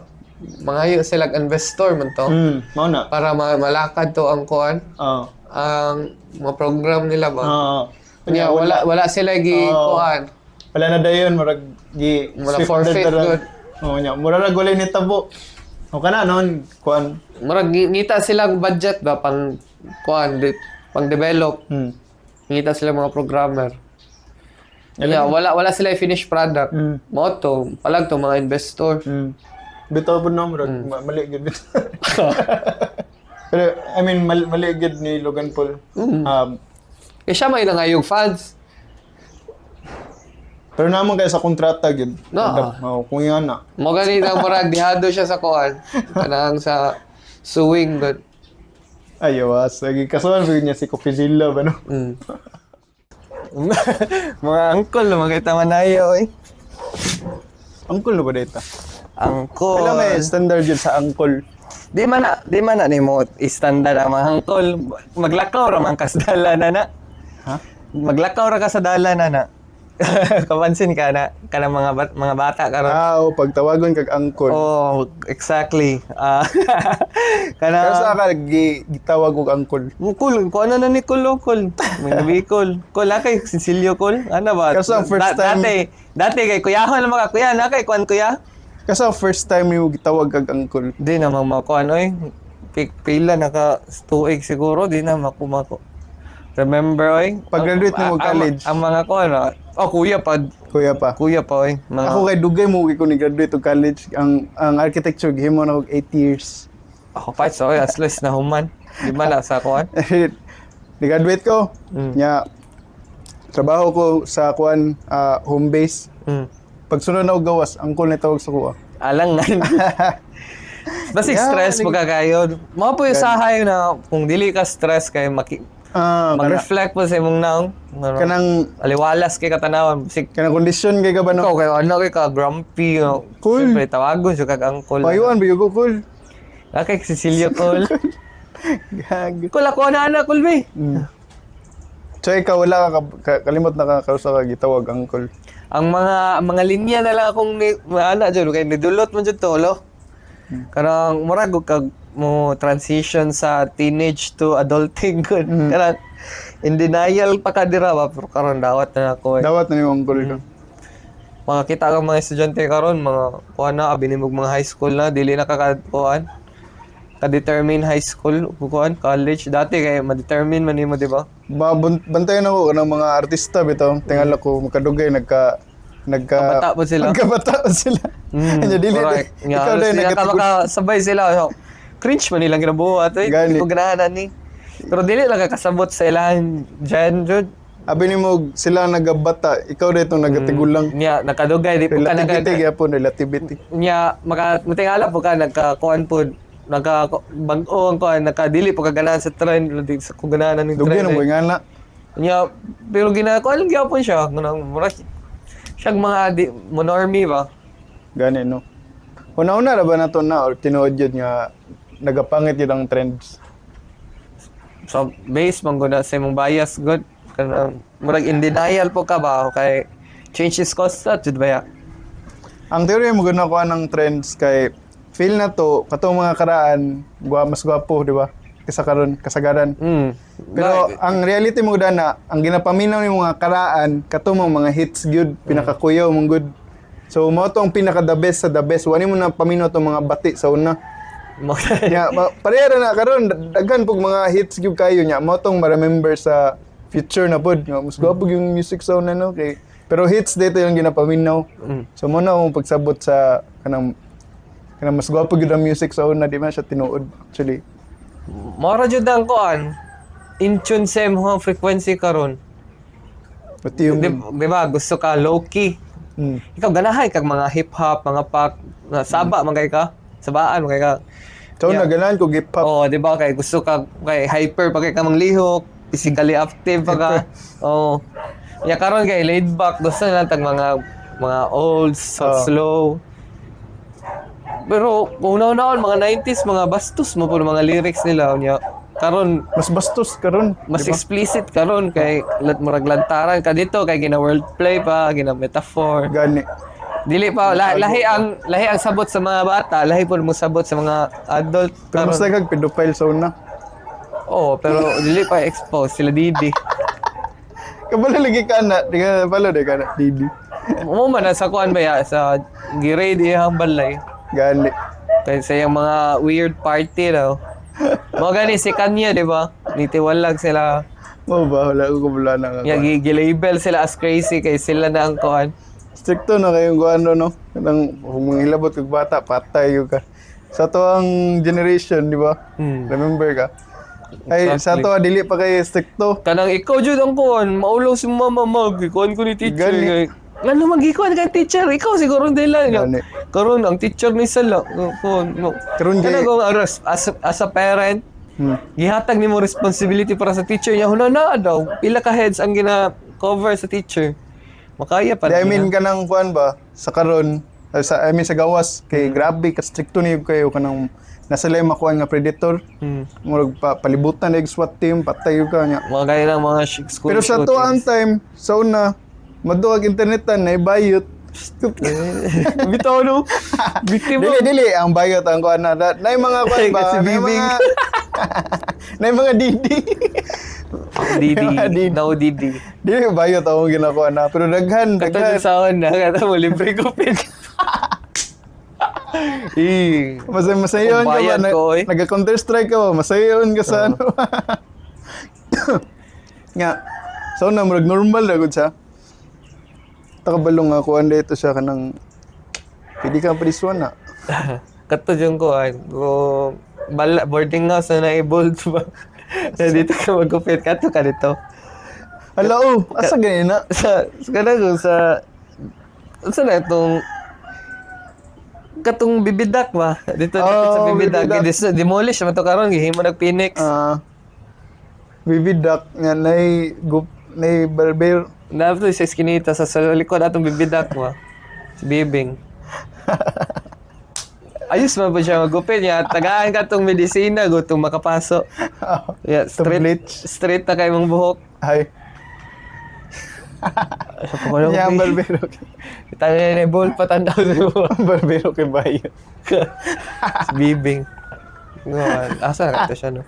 Mangayo sila investor man to. Mao na. Para malakad to ang kuan, Oo. ang mga program nila ba. Oo. Nya, wala wala sila gi kuan. Wala na dayon murag gi Wala swift forfeit, na taran. good. Oo nya, murag wala nitabo. O kana noon kuan. Murag ngita silang budget ba pang kuan pang develop. Ngita sila mga programmer. Yeah, wala wala sila finished product. Mao to, palag to mga investor. Bitaw po na, murag, mali gyud bitaw. Pero, I mean, mali gyud ni Logan Paul. Eh siya may nangayog fans. Pero naman kaya sa kontrata gyud. No. Oh, kung yan na. Mo gani na murag dihado siya sa kuan. Kanang sa suwing good. Ay, was. Lagi kasuhan gyud niya si Coffeezilla ba no? Mga angkol, makita manayo eh. Angkol na ba data? Angkol. Wala may standard yun sa angkol. Di man na nimo istandard ang mga angkol. Maglakaw ra man kas dala na na. Ha? Maglakaw ra ka sa dala na na. Kapansin ka na kanang mga mga bata karon. Ah, oh, pagtawagon kag angkol. Oh, exactly. Ah, Pero sa kana aka gitawag og angkol. Kul, kung ano na ni Kul, oh, Kul. May gabi, Kul. Kul, kay Cecilio, Kul. Ano ba? Kaso ang first time- Dati, dati kay kuya na mga kuya, na kay kuan kuya. Kasi ang first time yung gitawag kag angkol. Di na mamakuan, oy. Pila naka tuig siguro, di na makumako. Remember, oy? Pag-graduate na mo college. Ang mga kuan, ah. Oh, kuya pa. Kuya pa. Kuya pa, oy. Mga, Ako kay dugay mo ko ni graduate og college. Ang architecture gihimo na og 8 years. Ako pa, so, oy, as least na human. Di ba na sa kuan? Ni-graduate ko. Nya trabaho ko sa kuan home base. Pagsunod na og gawas, angkol na tawag sa kuha. Alang nga. Basta Yeah, stress mo ka kayo. Mga po yung sahay na kung dili ka stress kay maki, Ah, kana, mag-reflect po sa imong naong. Ano, kanang aliwalas kay katanawan. Bisig kanang kondisyon kay ka ba no? ikaw kay ano kay ka grumpy. No? Cool. Siyempre tawagon siya kag angkol. Payuan ba ko cool. Ah, kay Cecilio Col. Gag. Kul ako na anak kul be. So ikaw wala ka, kalimot na ka kausa ka gitawag angkol. Ang mga linya na lang akong ni ana jud kay nidulot man jud to lo. Kanang murag og kag mo transition sa teenage to adulting gud. Kanang in denial pa ka dira ba pero karon dawat na ako eh. Dawat na nimo angkol ka. Mga kita kang mga estudyante karon mga kuan na abi nimo mga high school na dili na ka kuan ka-determine high school kuan college dati kay ma-determine man nimo, di ba? Ba bantayan ako kanang mga artista bitaw. Tingala ko makadugay nagka nagka Kabata pa sila. Magkabata pa sila. Anya dili. Correct. Nga, Ikaw halos dahil di na ka nagkatigod. makasabay sila. So, cringe man nilang ginabuhat. Eh. Gani. Di ko ganahan ni. Pero dili lang ka kasabot sa ilang gen, jud. Abi nimo sila nagabata, ikaw dahil itong nagatigulang. Nya, nakadugay. Di po ka Relativity nagka... gyapon, relativity. Nya, maka, matingala po ka, nagkakuan po. Nagka, bag-o ang kuan, nagkadili po ka ganahan sa trend. Di sa ko ganahan ng Dugay trend. na Eh. mo nga na. Nya, pero ginakuan lang gyapon siya. Kanang, mura, siyang mga di, monormy ba? Gani no. Una-una ra ba nato na or tinuod yun nga nagapangit yun ang trends. So, base man gud na sa imong bias good. Kanang murag in denial po ka ba kay change is constant jud ba ya? Ang theory mo guna ko ng trends kay feel na to katong mga karaan mas gwapo, di ba? kaysa karon kasagaran. Pero ang reality mo dana, ang ginapaminaw ni mga karaan kato mong mga hits gyud, pinakakuyaw mong good. So mao to ang pinaka the best sa the best. Wani mo na paminaw tong mga bati sa una. Nya pareha ra na karon, daghan pug mga hits gyud kayo nya. Mao tong ma-remember sa future na pod. Nga mas gwapo yung music sa una, no, kay pero hits dito yung ginapaminaw. So mo na akong pagsabot sa kanang kanang mas gwapo gyud ang music sa una, di man siya tinuod actually. Mora jud ang kuan. In tune sa imong frequency karon. Pati yung Di ba gusto ka low key. Ikaw ganahay kag mga hip hop, mga pop, na saba man kay ka. Sabaan man kay ka. So yeah. Naganahan ko hip hop. Oo, di ba kay gusto ka kay hyper pa kay ka manglihok, physically active pa ka. Oo. Ya karon kay laid back, gusto na lang tag mga old, so Oo. slow. Pero una-una mga 90s, mga bastos mo po mga lyrics nila unya. Karon Mas bastos karon. mas explicit karon kay lat murag lantaran ka dito kay gina wordplay pa, gina metaphor. Gani. Dili pa lahi ang sabot sa mga bata, lahi po mo sabot sa mga adult Pero mas karon. nagag pedophile sa una. Oo, pero dili pa expose sila Didi. Kabalo lagi ka na, di ka balo di ka na didi. Mo man na sa kuan ba ya sa girade iyang balay. Gani. Kay sa iyang mga weird party daw. Mga gani si Kanye, di ba? Nitiwalag sila. Mo ba wala ko kabalo na Ya, nga. gi-label sila as crazy kay sila na ang kuan. Stricto na kayong kuano no. Kanang kung manghilabot kag bata patay gyud ka. Sa to ang generation, di ba? Remember ka? Ay, sa to dili pa kay stricto. Kanang ikaw jud ang kuan, maulaw si mama mag, kuan ko ni teacher. Gani. Kay, ngano magikuan ka teacher? Ikaw siguro ang dahilan. Gani. Karon ang teacher ni sala. Kuan mo. Karon kay- Kanang kung as a parent, gihatag nimo responsibility para sa teacher niya. Huna na daw. Pila ka heads ang gina-cover sa teacher. Makaya pa Di, I na mean kanang kuan ba sa karon ay, sa I mean sa gawas kay grabe ka stricto ni kayo kanang nasa lay makuan nga predator. Murag pa, palibutan na yung SWAT team, patay yun ka niya. Mga gaya ng mga school Pero sa to ang shootings. time, sa una, maduag internetan na ibayot. Bitaw no. Biktima. Dili dili ang bayot ang kuan na. Na mga kuan ba? Kasi Naay bibig. mga Naay mga didi. Didi. Didi. No Didi. Dili bayot akong ginakuha na. Pero daghan, Kato daghan. sa saon na. Kato mo libre ko pin. Eh. Masay masayon ka ba? Bayad ko, oy. Nag-counter strike ka ba? Masayon ka sa ano. Nga. So na murag normal na gud siya. Takabalo nga kuan dito siya kanang pwede ka prisuan na. Kato dyan ko ay. Ko bala, boarding house na na-evolve ba? Na dito ka magkupit. Kato ka dito. Hala oh, asa ganyan na? Sa kanang ko, sa sa na itong katong bibidak ba? Dito oh, sa Oh, bibidak. bibidak. Demolish naman to karon gihimo nag Phoenix. Ah. Bibidak nga nay gup nay barber. Dapat sa eskinita sa likod atong bibidak ba? Si Bibing. Ayos man ba siya magupit niya? Tagaan ka tong medisina, gutong makapaso. Yeah, straight, bleach. straight na kay mong buhok. Ay. Sa pagkano Niya ang barbero. Tayo na ball patandaw sa buhok. Ang barbero kay bayot. Si Bibing. No, asa na ito siya, no?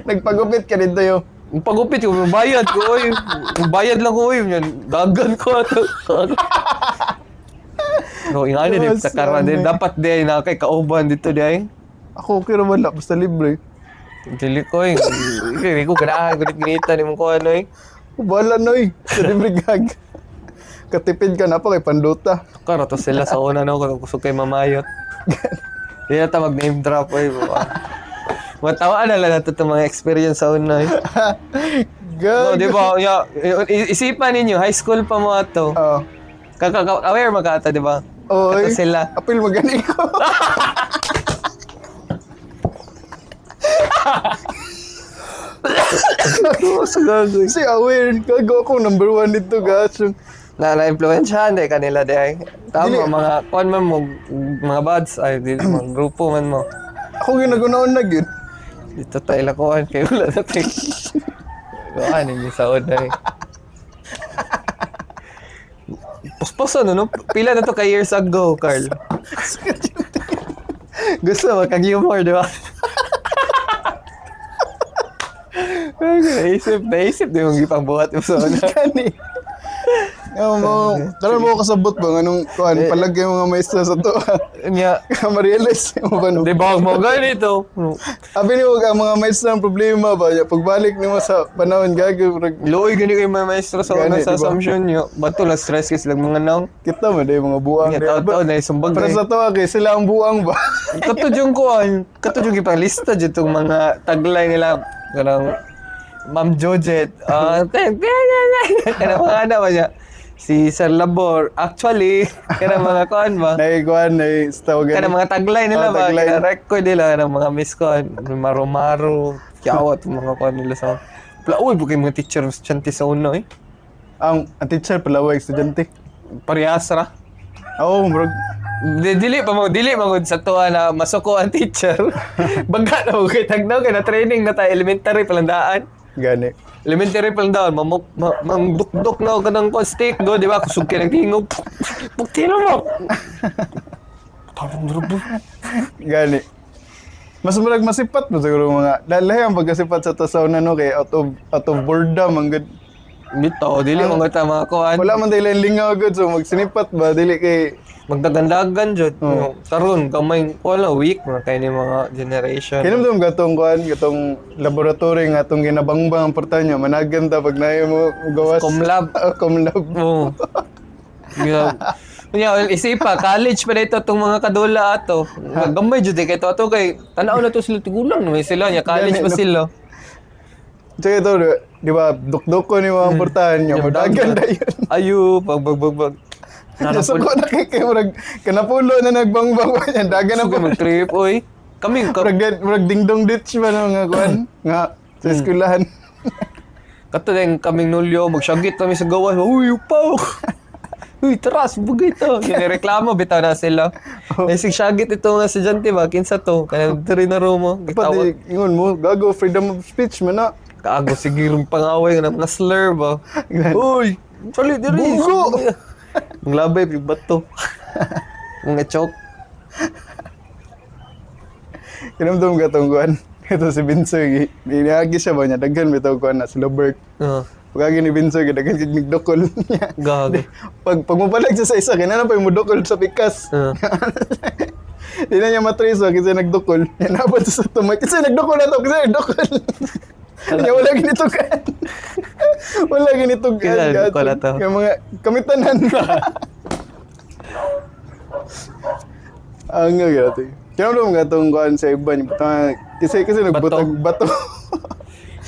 Nagpagupit ka dito yo. Ang pagupit ko, bayad ko, oy. Bayad lang ko, oy. Yan, dagan ko ato. No, ingani din sa karon din. Dapat di na kay kauban dito di ay. Ako okay ra wala basta libre. Dili ko eh. Dili ko ganahan ko ginita ni mong kuan oy. Wala noy. Sa libre gag. Katipid ka na pa kay panduta. Karo to sila sa una no kung kusog kay mamayot. Di na ta mag name drop oy. Matawaan na lang nato itong mga experience sa una. Eh. Gag. No, di ba? Ya, isipan ninyo, high school pa mo ato. Oh. Kaka aware magka ata, di ba? Oy. Kato sila. Apil magani ko. Sa gagoy. Kasi aware gago ako number one dito gas. Na na-influensyahan di kanila di ay. Tama, Dili. mga kuan man mo, mga buds, ay, di, mga grupo man mo. Ako ginagunaon na gyud. Dito tayo lakuan, kay wala na tayo. Kuan, hindi sa na eh. Puspuso, no, no? Pila na to kay years ago, Carl. Gusto mo, kag-humor, di ba? Naisip di mong gipang buhat mo sa una. Kani. Nga mo, karon mo kasabot ba nganong kuan palagay mga maestra sa to. Nya, Ma-realize mo ba no? di ba mo ganito? Abi ni ang mga maestra ang problema ba? Ya, pagbalik nimo sa panahon gago murag Luoy gani kay mga maestro sa una Gani, sa di ba? assumption nyo. Bato lang stress kay silang mga nang. Kita mo day mga buang. Nya day. taon-taon na isumbag Pero eh. sa to kay sila ang buang ba? Kato yung kuan, kato yung ipanglista dyan itong mga taglay nila. Kanang Ma'am Jojet. Ah, ten, ten, ten, ten. Kanang mga ano ba niya? Si Sir Labor, actually, kanang mga kuan ba? Nay kuan nay tawag Kanang mga taglay nila Oh, ba? taglay. Kanang record nila, kanang mga miss kuan, maro-maro, kiyawat mga kuan nila sa. Pla, uy, bukay mga teacher, estudyante sa una eh. Ang teacher palaway estudyante. Parehas ra. Oo, murag Dili pa mo, dili mo sa tuwa na masuko ang teacher. Bangga na mo kay tagnaw kay na training na tayo elementary palandaan. Gani. Elementary palandaan, mamuk ma, mangdukduk na ka ng stick go, di ba? Kusog kay nagtingog. Pugtino mo. Tarong rubo. Gani. Mas murag masipat mo siguro mga lalahi ang pagkasipat sa tasaw na no kay out of boredom ang good. Bitaw, dili mo nga ta mga kuan. Wala man dili lingaw good so magsinipat ba dili kay Magdagandagan jud. Karon gamay wala weak mga kay ni mga generation. Kinumdum gatong kuan gatong laboratory nga atong ginabangbang ang porta niya managan ta pag naay mo gawas. Comlab. Oh, Comlab. Oo. Yeah. Nya, well, isipa, college pa dito itong mga kadula ato. Gamay jud eh, kay to ato kay tanaw na to sila tigulang naman sila nya college Gani, pa no? sila. Tsaka ito, di ba, dukduk ko ni mga portahan niya, madagan na yun. Ayo, pag bag bag bag. Nasuko na kay murag kanapulo na nagbangbang pa niya, dagan na Sugo po. mag trip oy. Kami ka, Murag dingdong ditch ba no nga kuan nga sa eskwelahan. kato din kaming nulyo magsyagit kami sa gawas. Uy, upaw. Uy, tara, bugay to. Reklamo bitaw na sila. Naisig syagit ito nga estudyante ba kinsa to? Kanang diri na room mo. Dapat Gitawag di, ingon mo, gago freedom of speech man na. Kaago sige rong pangaway nga ng mga slur ba. Uy, sali diri. Bugo! Ang labay yung bato. Mga choke. Kinumdum ka tong kuan. Ito si Binsoy, giniagi siya ba niya, daghan bitaw kuan na sila Bert. Pagkagi ni Binsoy, daghan kay nagdukol niya. Gago. Pag mupalag siya sa isa, kinahanglan pa yung mudukol sa pikas. Di na niya matrace ba, kasi nagdukol. Yan napad siya sa tumay. Kasi nagdukol na to, kasi nagdukol. Niya wala ginitugan. Wala ginitugan. Kailan nagdukol na to? Yung mga kamitanan. Ang nga grabe. Kaya mo nga itong kuhan sa iba niya. Kasi nagbutag bato.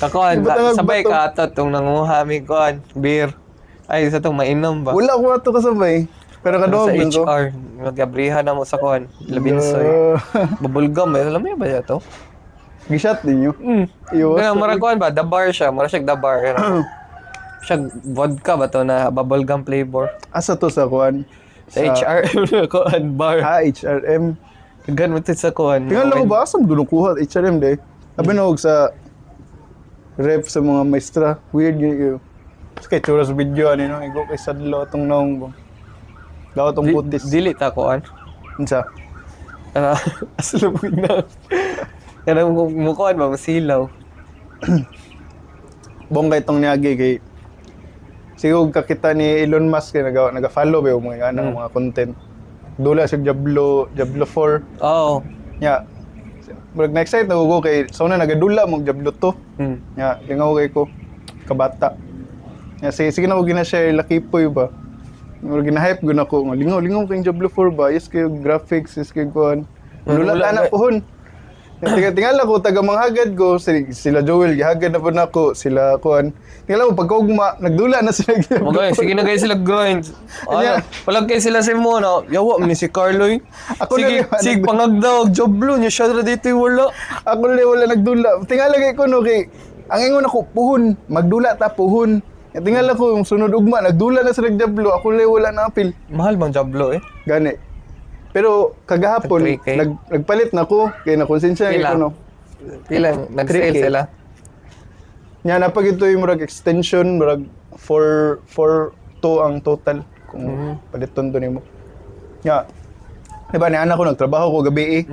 Kakuan, Iba tangag sabay bato. ka ato tong nanguha mi kuan, beer. Ay, sa tong mainom ba? Wala ko ato kasabay. Pero Sa kaduhog lang ko. HR, magabrihan na mo sa kuan, Labinsoy. Bubblegum, eh. Alam mo ba to? Gishot ninyo. Iwas. Kaya mura kuan ba, the bar siya, mura siya the bar. Ano? Siya vodka ba to na bubblegum flavor? Asa to sa kuan? Sa HRM na kuan bar. Ah, HRM. Gan mo to sa kuan. Tingnan lang ko ba, asa mo kuha HRM de? Abi na og sa rep sa mga maestra. Weird yun yun. Tapos kay tsura sa video, ano no? Igo kay sadlo atong naong ba. Daw atong putis. Dili ta kuan. Unsa? Ano, aslubog na. Kanang mukuan ba, masilaw. Bongga itong niagi kay siguro kakita ni Elon Musk kay naga-follow ba yung mga ano, mga content. Dula siya Diablo 4. Oo. Nya. Murag na-excite na ko kay sa una nagadula mo Diablo 2. Nya, lingaw kay ko kabata. Nya sige sige na ko gina-share Lucky Poy ba. Murag gina-hype gud ako nga lingaw lingaw kay Diablo 4 ba. Yes kayo graphics, yes kayo kuan. Lula Wala ta na na- pohon. Tingala tingala ko taga manghagad ko sila Joel gihagad na po nako sila kuan. Tingala ko pagkaugma nagdula na sila Diablo. Magay, sige na kayo sila grind. Ano, palag kayo sila si Mo, no? Yawa, ni si Carlo eh. Ako na Sige, rin, sige, pangagdaw, joblo niya siya ra dito yung wala. Ako na wala nagdula. Tingala kay ko no kay ang ingon ako puhon, magdula ta puhon. Tingala ko yung sunod ugma nagdula na sila Diablo, ako na wala na apil. Mahal bang joblo eh? Gani. Pero kagahapon, 3K. Nagpalit na ko, kay nakonsensya Pila? ko no. Pila, nag-sale 3K. sila. Nya napag ito yung murag extension, murag 4 4 2 ang total kung paliton to nimo. Nya. Di ba ni anak ko nagtrabaho ko gabi eh.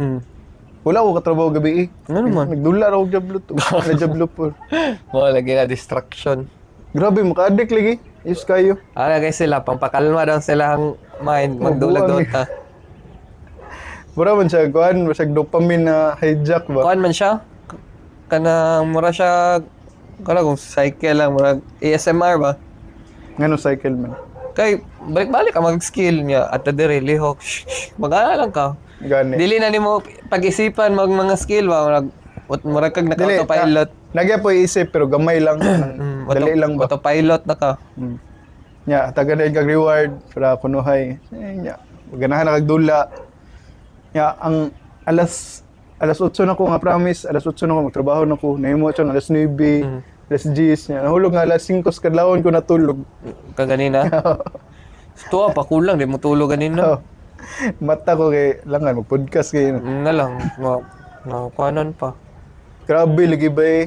Wala ko katrabaho gabi eh. Ano man? Nagdula ra og Diablo 2. Na Diablo 4. Mo lagi na distraction. Grabe, maka-addict lagi. Yes kayo. Ara guys sila pampakalma daw sila ang mind magdula Mabuang eh. Dota. Mura man siya kuan, masag dopamine na hijack ba. Kuan man siya. Kanang mura siya kana kung cycle lang mura ASMR ba. Ngano cycle man. Kay balik-balik ka mag-skill niya at dere lihok. Shh, shh, mag-ana lang ka. Gani. Dili na nimo pag-isipan mag mga skill ba murag murag kag Dili, naka-autopilot. Nagya po isip pero gamay lang. Dali lang ba. Autopilot na ka. Nya, taga na kag reward para kunuhay. Eh, nya, ganahan na kag dula. Nya, ang alas alas 8 na ko nga promise, alas 8 na ko magtrabaho na ko. Nahimo siya alas 9, alas 10. Nya, nahulog nga alas 5 sa kadlawon ko natulog. Kaganina. Tuwa pa kulang di mo tulog ganina. Oh. Mata ko kay langan mag-podcast kay Na lang ma na kuanon pa. Grabe lagi ba eh.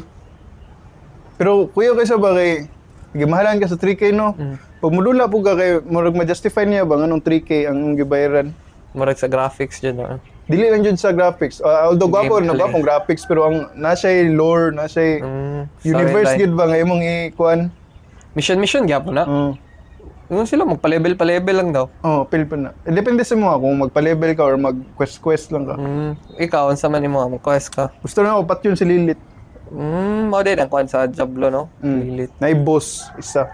Pero kuya kaysa ba kay gimahalan ka sa 3K, no? Pag mudula po ka kay murag ma-justify niya ba nganong 3K ang imong gibayaran? Murag sa graphics dyan ah. Dili lang jud sa graphics. Although gwapo na Gameplay. gwapong graphics pero ang na siya lore, na siya universe Storyline. gid ba nga imong ikuan. Mission mission gyapon na. Oh. Ingon sila magpa-level pa-level lang daw. Oh, pil pa na. Eh, depende sa mo kung magpa-level ka or mag-quest quest lang ka. Ikaw unsa man imo mag-quest ka? Gusto na ako pat yun si Lilith. Mao din ang kuan sa Diablo, no? Lilith. Naay boss isa.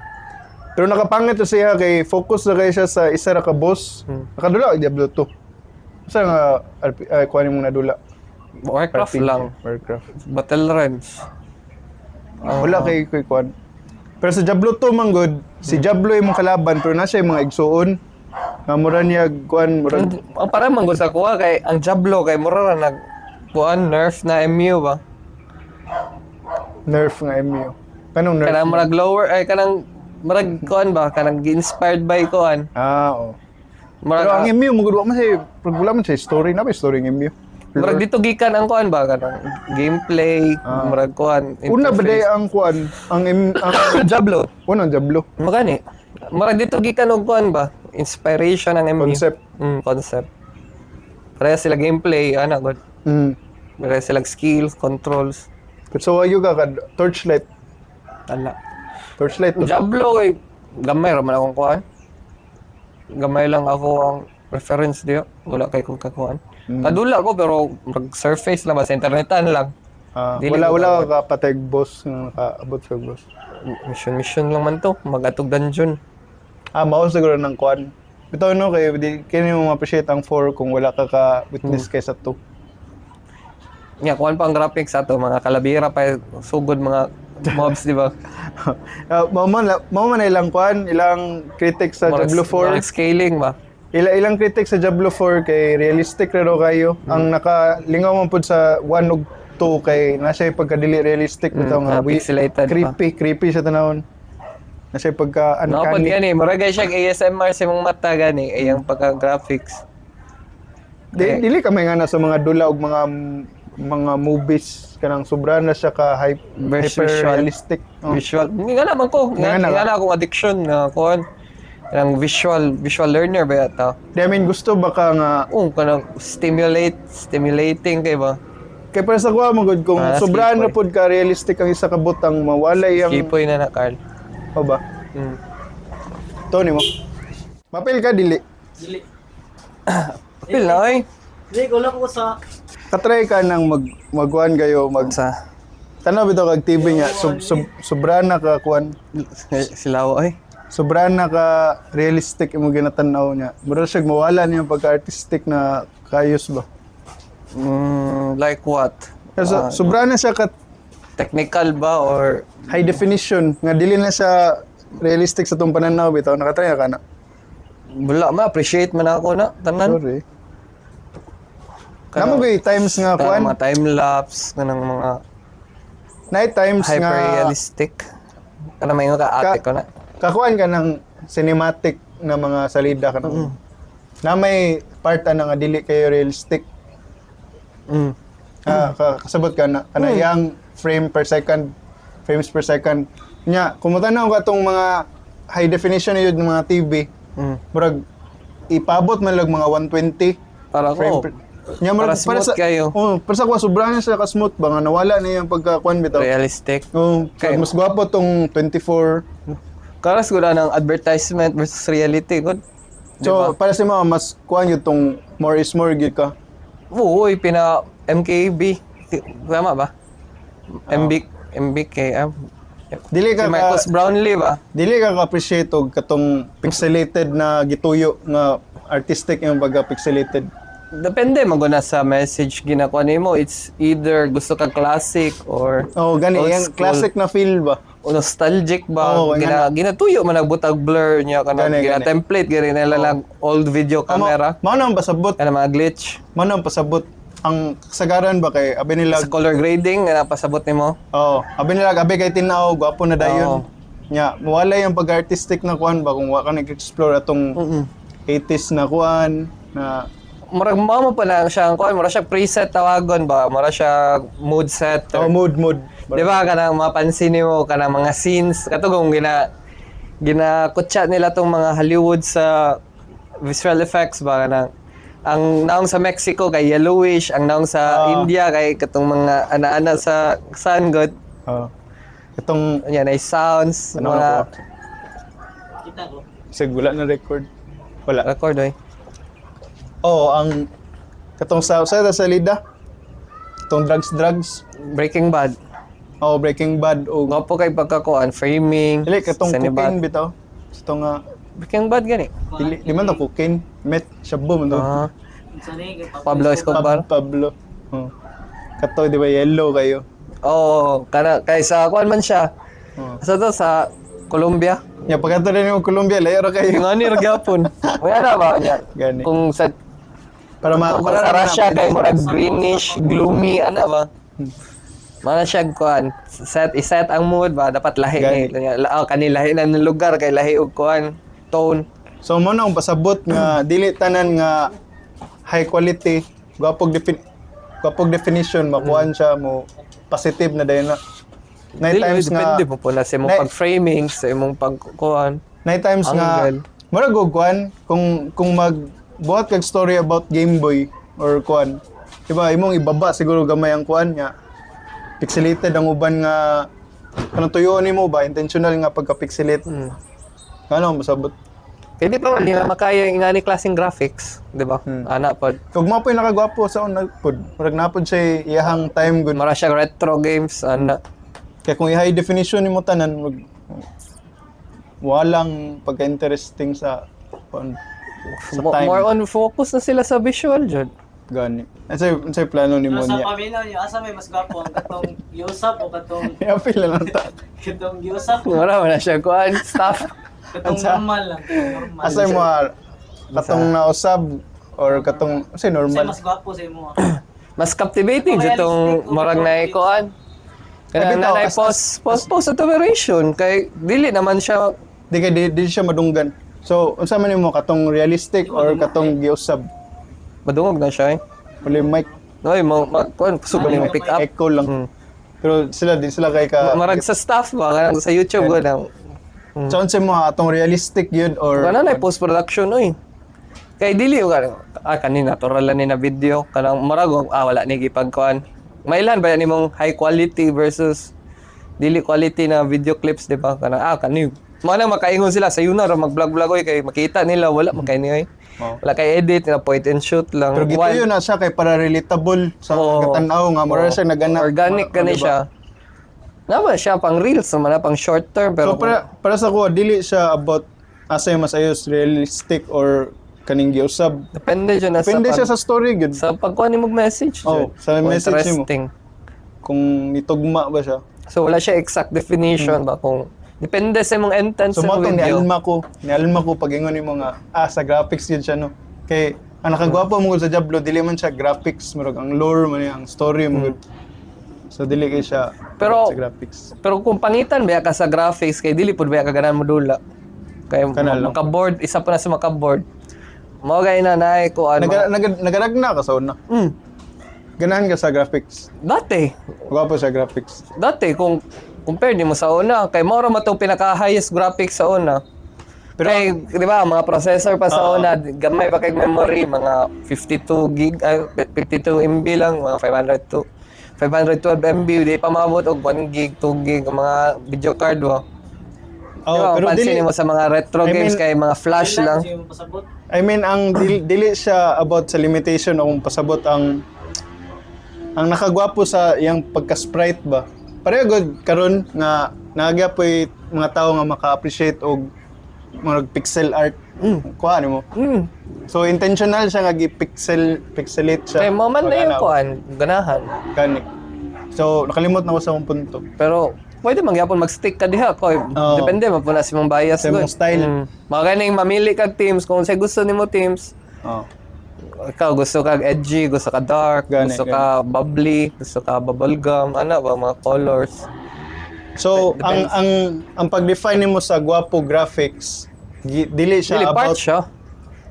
Pero nakapangit to siya kay focus na kay siya sa isa ra ka boss. Nakadula og Diablo 2. Sa nga RP, ay, kuan imong nadula? Warcraft RPG, lang. Warcraft. Battle Realms. Wala kay kay kuan. Pero sa Diablo 2 man gud, si Diablo imong kalaban pero na siya yung mga igsuon. Nga mura niya kuan mura Ang para man gud sa kuha kay ang Diablo kay mura ra nag kuan nerf na MU ba? Nerf nga MU. Kanong nerf? Kanang murag lower ay kanang murag kuan ba kanang gi-inspired by kuan. Ah, oo. Murag Pero ang MU mo gud wa man siya wala man siya story na ba story ng MU. Murag dito gikan ang kuan ba kanang gameplay, murag kuan. Una ba day ang kuan ang M, ang Diablo. Una ang Diablo. Magani. Murag dito gikan og kuan ba? Inspiration ang MU. Concept. Concept. Pareha sila gameplay, ana god. Pareha sila skills, controls. So wayo ka kad torchlight. Ala. Torchlight to. Diablo kay gamay ra man akong kuan. Gamay lang ako ang reference diyo. Wala kay kong kakuan. Kadula ko pero mag surface lang ba sa internetan lang. Ah, Dili wala ko wala ka patay boss nga nakaabot sa boss. Mission mission lang man to, magatog dungeon. Ah, mao siguro ng kuan. Bitaw no kay di kini mo ma-appreciate ang 4 kung wala ka ka witness kay sa 2. Nya kuan pa ang graphics ato mga kalabira pa sugod mga mobs di ba? Mao man ilang kuan, ilang critics sa Murag- Diablo 4. murag scaling ba? Ilang critics sa Diablo 4 kay realistic ra raw kayo. Ang nakalingaw man pud sa 1 ug 2 kay na siya pagkadili realistic bitaw nga ah, pixelated pa. Creepy, creepy sa tanawon. Na siya pagka No, pag uncanny. gani, murag gay siyang ASMR sa imong mata gani, iyang pagka graphics. Di, dili ka may nga na sa mga dula og mga movies kanang sobra na siya ka hype, Verse hyper visual. realistic. Oh. Visual. Nga naman ko. Nga, Nga na nga na akong addiction nga kuan. Kanang visual learner ba yata? Di, I mean gusto baka nga Oh, kanang stimulating kay ba? kay para sa kuha man gud kung Ah, sobra na skipoy. pud ka realistic ang isa ka butang mawalay ang Kipoy na na, Carl. o ba? Tony mo. Mapil ka dili. Dili. Apil na oy. Dili, wala ko sa. Katry ka nang magkuan kayo mag Sa tanaw bitaw kag TV niya sobra na ka kuan silaw oy. Sobra na ka realistic imong ginatan-aw niya. Mura siya mawala niya pagka artistic na kayos ba. Like what? Kasi sobra na siya ka Technical ba or high definition nga dili na siya realistic sa tong pananaw bitaw nakatry na ka na. Wala ma appreciate man ako na tanan. Sorry. Namo gyud times nga Kanang kuan, mga time lapse kanang mga night times nga hyper realistic. Kanang may ka ate ko na. Kakuan ka ng cinematic na mga salida ka na may part ana nga dili kayo realistic. Ah, kasabot ka na kana yang frame per second, frames per second. Nya, kung mutanaw ka tong mga high definition na yun ng mga TV, murag ipabot man lang mga 120 Para frame ko per, Nya Para smooth kayo. Oh, para sa kuha sobra na siya ka smooth ba nga nawala na yung pagka kuan bitaw. Realistic. Oh, Kay- mas gwapo tong 24. Karas ko na ng advertisement versus reality. Good. So, para sa mga mas kuan gyud tong more is more gyud ka. Uy, pina MKB. Tama ba? MB MBK. Ah. Dili Si ka Marcos Brownlee ba? Dili ka ka-appreciate og katong pixelated na gituyo nga artistic yung pagka pixelated. Depende man guna sa message ginakuha nimo. It's either gusto ka classic or Oh, gani old yang school. classic na feel ba. O nostalgic ba? Oo, Ginatuyo man nagbutag blur niya kana Gani, gina gani. template gani nila lang old video camera. Mao na ang pasabot, Kana mga glitch. mao na ang pasabot ang kasagaran ba kay abi nila. Sa color grading nga napasabot nimo. Oh, abi nila abi kay tin-aw gwapo na dayon. Nya, mawala yung pag-artistic na kuan ba kung wa ka nag-explore atong 80s na kuan na. Murag mao mo pa na siya ang kuan, mura siya preset tawagon ba, mura siya mood setter. Oh, mood mood. Di ba kanang mapansin nimo kanang mga scenes kato kung gina ginakutsa nila tong mga Hollywood sa visual effects ba, kanang ang naong sa Mexico kay yellowish, ang naong sa India kay katong mga ana-ana sa sun god. Oh. Itong Yan ay sounds ano mga ako? Sige, wala na record. Wala. Record oy. Oh, ang katong sa salida. Itong drugs drugs. Breaking Bad. Oh, Breaking Bad o Gwapo kay pagkakuan framing. Dili katong sinibat. cocaine bitaw. Ito nga Breaking Bad gani. dili di man to cocaine, meth, shabu man to. Ah, Pablo Escobar. Pablo. Oh. Kato di ba yellow kayo? Oo, kana kay sa kuan man siya. Oh. Sa to sa Colombia. Nya pagkato rin yung Colombia layo ra kayo. Yung ano yung gyapon. Wala na ba niya? Gani. Kung sa Para ma kung sa Russia kay murag greenish, gloomy ana ba? Mana siya kuan, set iset ang mood ba dapat lahi Gani. ni. Oh, kani lahi na ng lugar kay lahi og kuan tone. So mo na akong pasabot nga dili tanan nga high quality, gwapog definition makuan siya mo positive na dayon na. Nine Dili, times nga depende mo po na sa imong pag-framing, sa imong pagkuan. Nine times nga Angle. murag og kuan kung mag buhat kag story about Game Boy or kuan. Di ba imong ibaba siguro gamay ang kuan nga pixelated ang uban nga kanang tuyoon nimo ba intentional nga pagka pixelate. Ano masabot? Kaya di pa man nila makaya yung ingani klaseng graphics, di ba? Ana pod. Kug mo po'y nakagwapo sa una pod. Murag napod siya iyahang time gud. Mara siya retro games, ana. Kaya kung i-high definition nimo tanan mag walang pagka-interesting sa kuan sa time. More on focus na sila sa visual jud. Gani. Unsay plano nimo Pero sa niya? paminaw niyo, asa may mas gwapo ang katong giusap o katong I-appeal na lang ta. katong giusap? Mara man na siya kuan staff. Katong normal lang, katong normal. Asa mo katong nausab or katong unsay Unsay normal? mas gwapo sa imo? Mas captivating jud tong Realistic, murag na kuan. Ay, Kanang bitaw, nanay post post post operation kay dili naman siya. Di kay di siya madunggan. So unsa man nimo katong realistic or katong giusab? Madungog na siya eh. Wala yung mic Noy mo kuan kusog ba nimo pick up. echo lang. Pero sila di sila kay ka. Marag sa staff ba kanang sa YouTube ko na. So unsa mo atong realistic yun or Kana na post production oy. Kay dili ka kani natural lang ni na video kanang marag wala ni gipagkuan. Mailan ba yan imong high quality versus dili quality na video clips, di ba? Kanang kani mo nang makaingon sila sa yuna ra mag-vlog-vlog oy kay makita nila wala makay ni oy. Oo. Wala kay edit na point and shoot lang. Pero gituyo na siya kay para relatable sa Oo. katanaw nga mura siya nagana. Organic Diba? kani siya. Naman siya pang reels naman na pang short term pero So para sa ko dili siya about asa yung mas ayos realistic or kaning giusab. depende jud na Depende sa siya sa story gyud. sa pagkuha nimo og message. Oh, jud. sa Kung message nimo. interesting. Kung nitugma ba siya. So wala siya exact definition ba kung depende sa imong intent So sa mo imong tong video. nialma ko pag ingon nimo nga sa graphics yun siya no. Kay ang nakagwapo mo gud sa Diablo dili man siya graphics murag ang lore man niya, ang story mo gud. So dili kay siya Pero- sa graphics. Pero kung pangitan ba ka sa graphics kay dili pud ba ka ganahan mo dula. Kay Kana lang. maka-board, isa pa na sa maka-board. Mao gay na naay ko ano. Nagaragna ka sa una. Ganahan ka sa graphics. Dati, Gwapo sa graphics. dati kung compare nimo sa una kay mao ra man tong pinaka highest graphics sa una. Pero Pero, di ba, ang mga processor pa sa una, gamay pa kay memory, mga 52 gig, ay, 52 MB lang, mga 502, 512 MB, di pa maabot og 1 gig, 2 gig, ang mga video card mo. Oh, Di ba, pero pansin dili mo sa mga retro I games mean, kay mga flash lang. Yung pasabot. I mean, ang dili siya about sa limitation o kung pasabot ang nakagwapo sa iyang pagka-sprite ba. Pareho good karon nga nagyapoy mga tao nga maka-appreciate og mga pixel art. Kuha nimo. So intentional siya nga gi-pixel pixelate siya. Kay mo man na yung Pag-ana, kuan, ganahan. Gani. So nakalimot na ko sa akong punto. Pero pwede man gyapon mag-stick ka diha koy. Oo. Depende man po na sa imong bias Sa imong gud. style. Mga ganing mamili kag teams kung unsay gusto nimo teams. Oh. Ikaw gusto kag edgy, gusto ka dark, Gani, gusto ka bubbly, gusto ka bubblegum, ana ba mga colors. So ang pag-define nimo sa gwapo graphics dili siya Dili part about siya.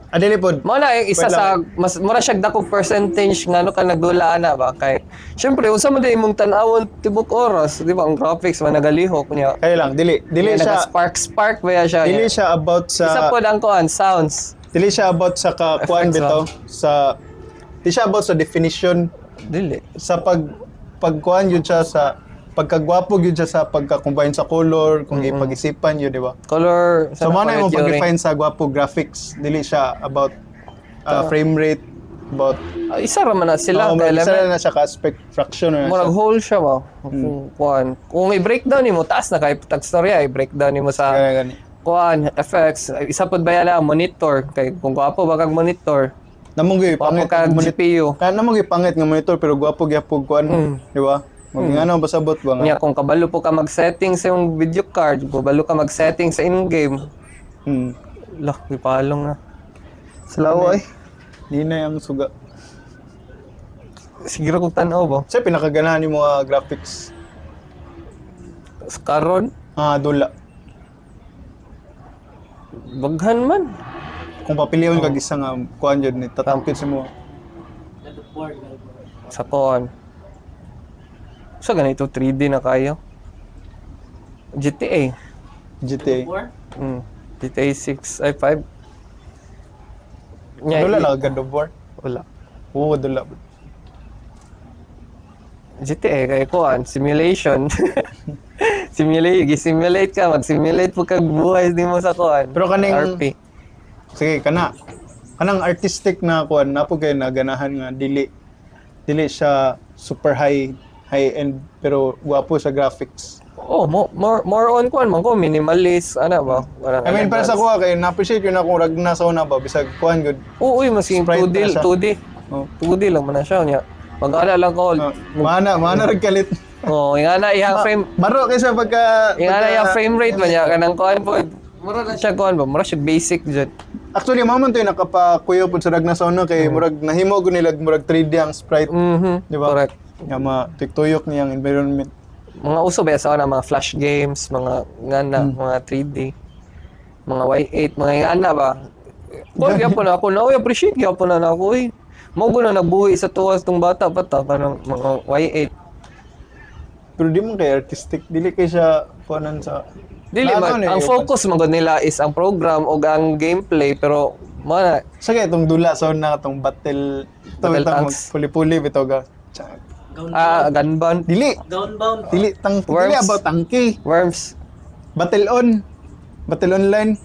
Ah, dili pod. Mao na yung isa Wait lang. sa mas mura siya dakong percentage nga ano ka nagdula ana ba kay syempre unsa man day imong tan-awon tibok oras, di ba? Ang graphics man nagalihok niya. Kaya lang dili dili siya Spark spark ba siya? dili siya about sa Isa pod ang kuan sounds. Dili siya about sa kakuan Effects, bitaw sa dili siya about sa definition Dili. Sa pagkuan yun siya sa pagkagwapo yun siya sa pagka-combine sa color kung ipag-isipan yun, di ba? Color So mo na yung pag-define sa gwapo graphics, dili siya about frame rate, about Ah, isa ra man na sila oh, ka isa element. na siya ka aspect fraction na Murag siya. whole siya ba? Kung kuan, kung i-breakdown nimo taas na kay tag storya, i-breakdown nimo sa Gani, gani. kuan effects, isa pod ba yan ang monitor kay kung gwapo ba kag monitor, Namong gyud gwapo pangit kag monitor. GPU. Kaya namong gyud pangit nga monitor pero gwapo gyapog kuan, di ba? Maging ano pasabot ba nga? Nya kung kabalo po ka mag-setting sa imong video card, kabalo ka mag-setting sa in-game. Lah, gipalong na. Sa laway. Hinay ang suga. Siguro kung tan-aw ba? Sa pinakaganahan ni mga graphics, Sa karon, ah, dula. baghan man. Kung papilion kag isa nga kuan jud ni tatakit sa mo. God of War, God of War. Sa kuan. Sa ganito 3D na kayo. GTA. GTA. God of War? GTA 6 ay 5. Nya, Dula lang God of War. Wala. Oo, dula. GTA kay kuan simulation. Simulate, gi-simulate ka, mag-simulate po kag buhay nimo sa kuan. Pero kaning- RP. Sige, kana. Kanang artistic na kuan na po kay naganahan nga dili dili siya super high high end pero gwapo sa graphics. Oh, more on kuan man ko minimalist ana ba? Walang I mean, para sa elegance. kuha kay na-appreciate yun akong ragna sa una ba bisag kuan good. Oo, uy, mas yung Sprite 2D, na siya. 2D. Oh. 2D lang man na siya niya. Mag-ana lang ko. Oh, mana mana rag kalit. Oh, yung ana iyang frame, Maro kaysa pagka, yung ana iyang frame rate ba niya kanang kuan po. Mura na siya kuan ba? Mura siya basic jud. Actually, mao man to yung nakapakuyo pud sa ragna sa una kay murag nahimo gud nila murag 3D ang sprite. Di ba? Correct. Nga ma tuyok niyang environment. Mga uso ba sa una mga flash games, mga ngana, mga 3D, mga Y8, mga ngana ba? Boy, gyapon na ako na, oy, appreciate gyapon na ako, oy. Mao na nagbuhi sa tuwas tong bata pa ta, parang mga Y8. Pero di man kay artistic, dili kay siya kuanan sa Dili Naano man, ni, ang focus man gud nila is ang program o ang gameplay pero mo na Sige, itong dula sa una itong battle Battle itong tanks. puli-puli bitaw ga. Tsa- Gown ah gunbound, Dili, Gownbound. dili tang dili Worms. about tangke. Worms. Battle on. Battle online.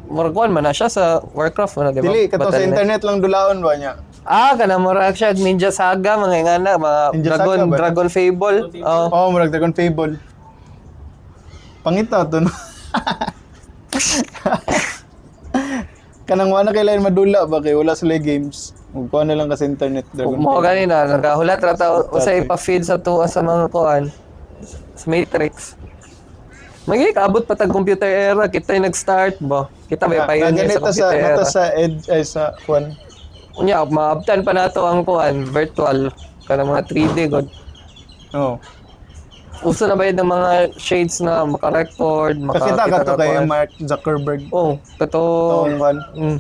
Murag kuan man na siya sa Warcraft man na, di ba? Dili katong sa Battle.net. internet lang dulaon ba niya. Ah, kana murag siya Ninja Saga mga ngana, mga Ninja Dragon Saga ba? Dragon Fable. Oh. Oh, murag Dragon Fable. Pangita to no. Kanang wala kay lain madula ba kay wala sila games. Magkuha na lang ka sa internet Dragon Mo Fable. gani na nagahulat ra ta usay pa-feed sa tuwa sa mga kuan sa Matrix. Magi kaabot pa tag computer era kita yung nag-start ba. Kita ba Na, pioneer sa ganito sa computer nato era. sa edge ay sa kuan. Unya maabtan pa nato ang kuan virtual kana mga 3D god. Oh. Uso na ba yun ng mga shades na maka-record, Kakita makakita ka to ka kay kuan? Mark Zuckerberg. Oh, kato. Tong kuan.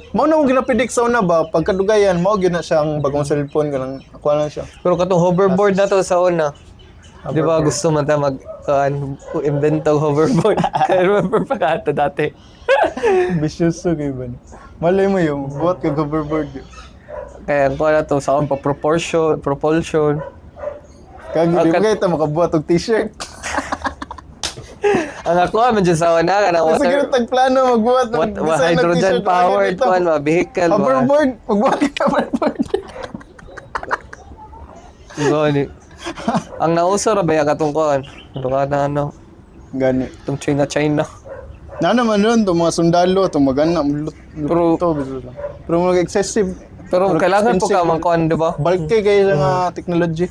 Mao na akong gina-predict sa una ba pagkadugayan mao gyud na siya ang bagong cellphone kanang kuan lang siya. Pero katong hoverboard na to sa una. Di ba gusto man ta mag kuan invento hoverboard? I remember pa kato dati. Ambisyoso kay ba? Malay mo yung buhat kag hoverboard yun. Kaya ko na to sa akong pa-proportion, propulsion. Kag di ba kayo ta makabuhat og t-shirt? Ang ako man dyan sa una kanang Kasi water, ganun tagplano magbuhat ng design ng hydrogen t-shirt. powered Ganito. kuan ba vehicle ba. Hoverboard, magbuhat ka hoverboard. Gani. Ang nauso ra ba ya katong kuan? Ano ka na ano? Gani. Itong China China. Na naman nun, itong mga sundalo, itong magana, Pero- pero, pero mga excessive. Pero Murag kailangan po ka expensive. mang kuan, di ba? Bulky kayo sa mga technology.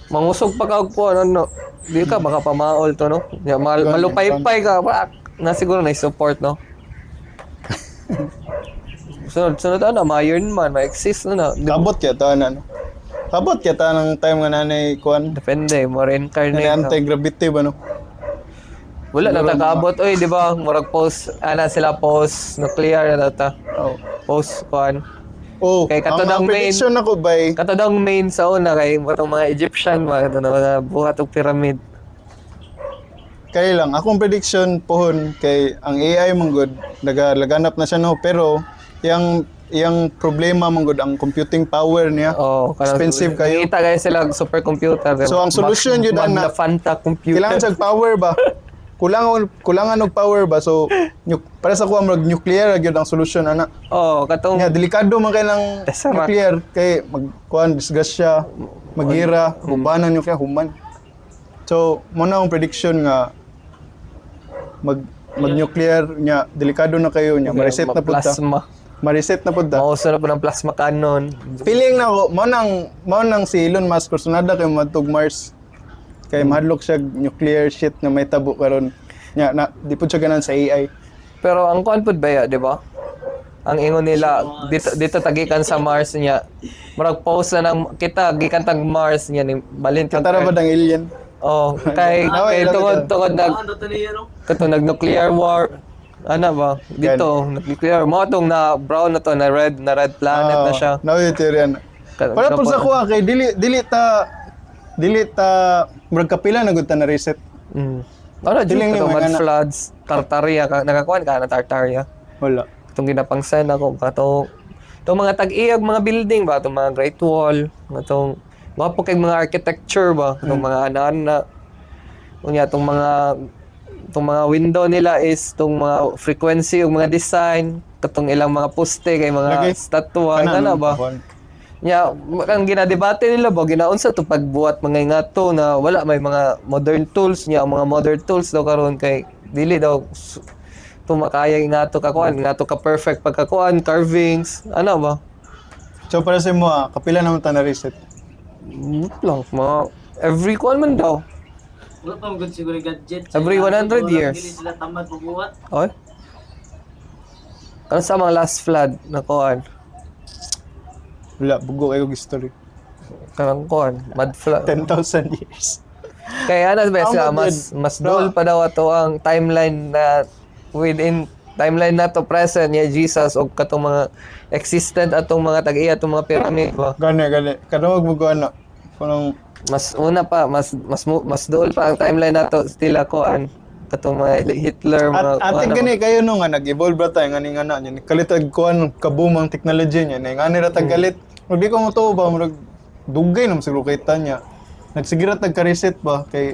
Mangusog pa ka og kuan ano. Di ka baka pamaol to no. Ya, malupaypay ka. Wak. Na siguro na support no. Sunod sunod ano, ma Iron Man, ma-exist na na. Kabot kaya ta na, no? Kabot kaya ta ng time nga nanay kuan. Depende, mo Nanay reincarnate. No? anti-gravity ba, no? Wala na ta kaabot oy, di ba? Murag post ana sila post nuclear na ta. Oh. Post kuan. Oh, Kay kato ang, daw ang main- prediction ako by Kato daw ang main sa una kay katong mga Egyptian mga kato na mga buhat og pyramid. Kay lang akong prediction pohon kay ang AI man gud nagalaganap na siya no, pero yang yang problema man gud ang computing power niya. Oh, kanang- Expensive kayo. Kita kayo sila og supercomputer. So, ang solution yun, Magna ana, Fanta computer. Kailangan siya og power ba? Kulangan og power ba? So para sa kuha murag nuclear gyud ang solution ana. Oh, katong Nya delikado man kay lang Tesseract. nuclear kay magkuan disgrasya, magira, bombanan nuclear human. So mo na akong prediction nga mag mag nuclear nya delikado na kayo nya ma-reset na pud ta. Plasma. Ma-reset na pud ta. Mauso na po ng plasma cannon. Feeling na ako mao nang si Elon Musk kursunada kay madtog Mars. Kay mahadlok siya og nuclear shit na may tabo karon. Nya na di pud siya ganan sa AI. Pero ang kuan pud ba ya, di ba? Ang ingon nila dito dito tagikan sa Mars niya. Murag post na nang kita gikan tag Mars niya ni balin tag Katara ba dang alien? Oh, kay Naway, kay lagi tungod ta. tungod nag Ano to niya no? kato nag nuclear war ano ba dito nuclear mo tong na brown na to na red planet na siya. Now yung theory ana. Para po sa kuha kay dili ta murag kapila na gud ta na reset. Ano jud Feeling ni kato mga mud ana. floods, Tartaria ka nakakuan ka na Tartaria. Wala. Itong ginapangsan ako kato itong mga tag-iyag mga building ba itong mga Great Wall, itong gwapo kay mga architecture ba, itong mga ana-ana. Unya itong mga window nila is itong mga frequency ug mga design katong ilang mga poste kay mga Lagi. statwa ana ba. Kuan. Nya, ang ginadebate nila ba, ginaunsa to pagbuhat mga ingato na wala may mga modern tools niya, ang mga modern tools daw karon kay dili daw tumakaya ingato ka kuan, ingato ka perfect pagkakuan, carvings, ano ba? So para sa imo ah, kapila naman ta na reset. Lang, mga every kuan man daw. Wala pa magod siguro gadget. Every 100 years. Dili sila tamad pagbuhat. Oy. Ano sa mga last flood na kuan? Wala, bugo kayo og story. Kanang kuan, mud flood. 10,000 years. Kaya ano ba Ang sila, mad mas mas duol pa daw ato ang timeline na within timeline na to present niya Jesus og katong mga existent atong mga tag-iya atong mga pyramid ba. Gani gani. Kadungog mo ko ana. Kanang Mas una pa mas mas mas duol pa ang timeline nato still ako an katong mga Hitler mga At ate kuan gani kayo no nga nag-evolve ra tayo ngani nga na niya. Kalitag kuan kaboom ang technology niya. Ngani ra tag galit. Murag di ko mo ba murag dugay naman siguro kay tanya. Nagsigira tag ka-reset ba kay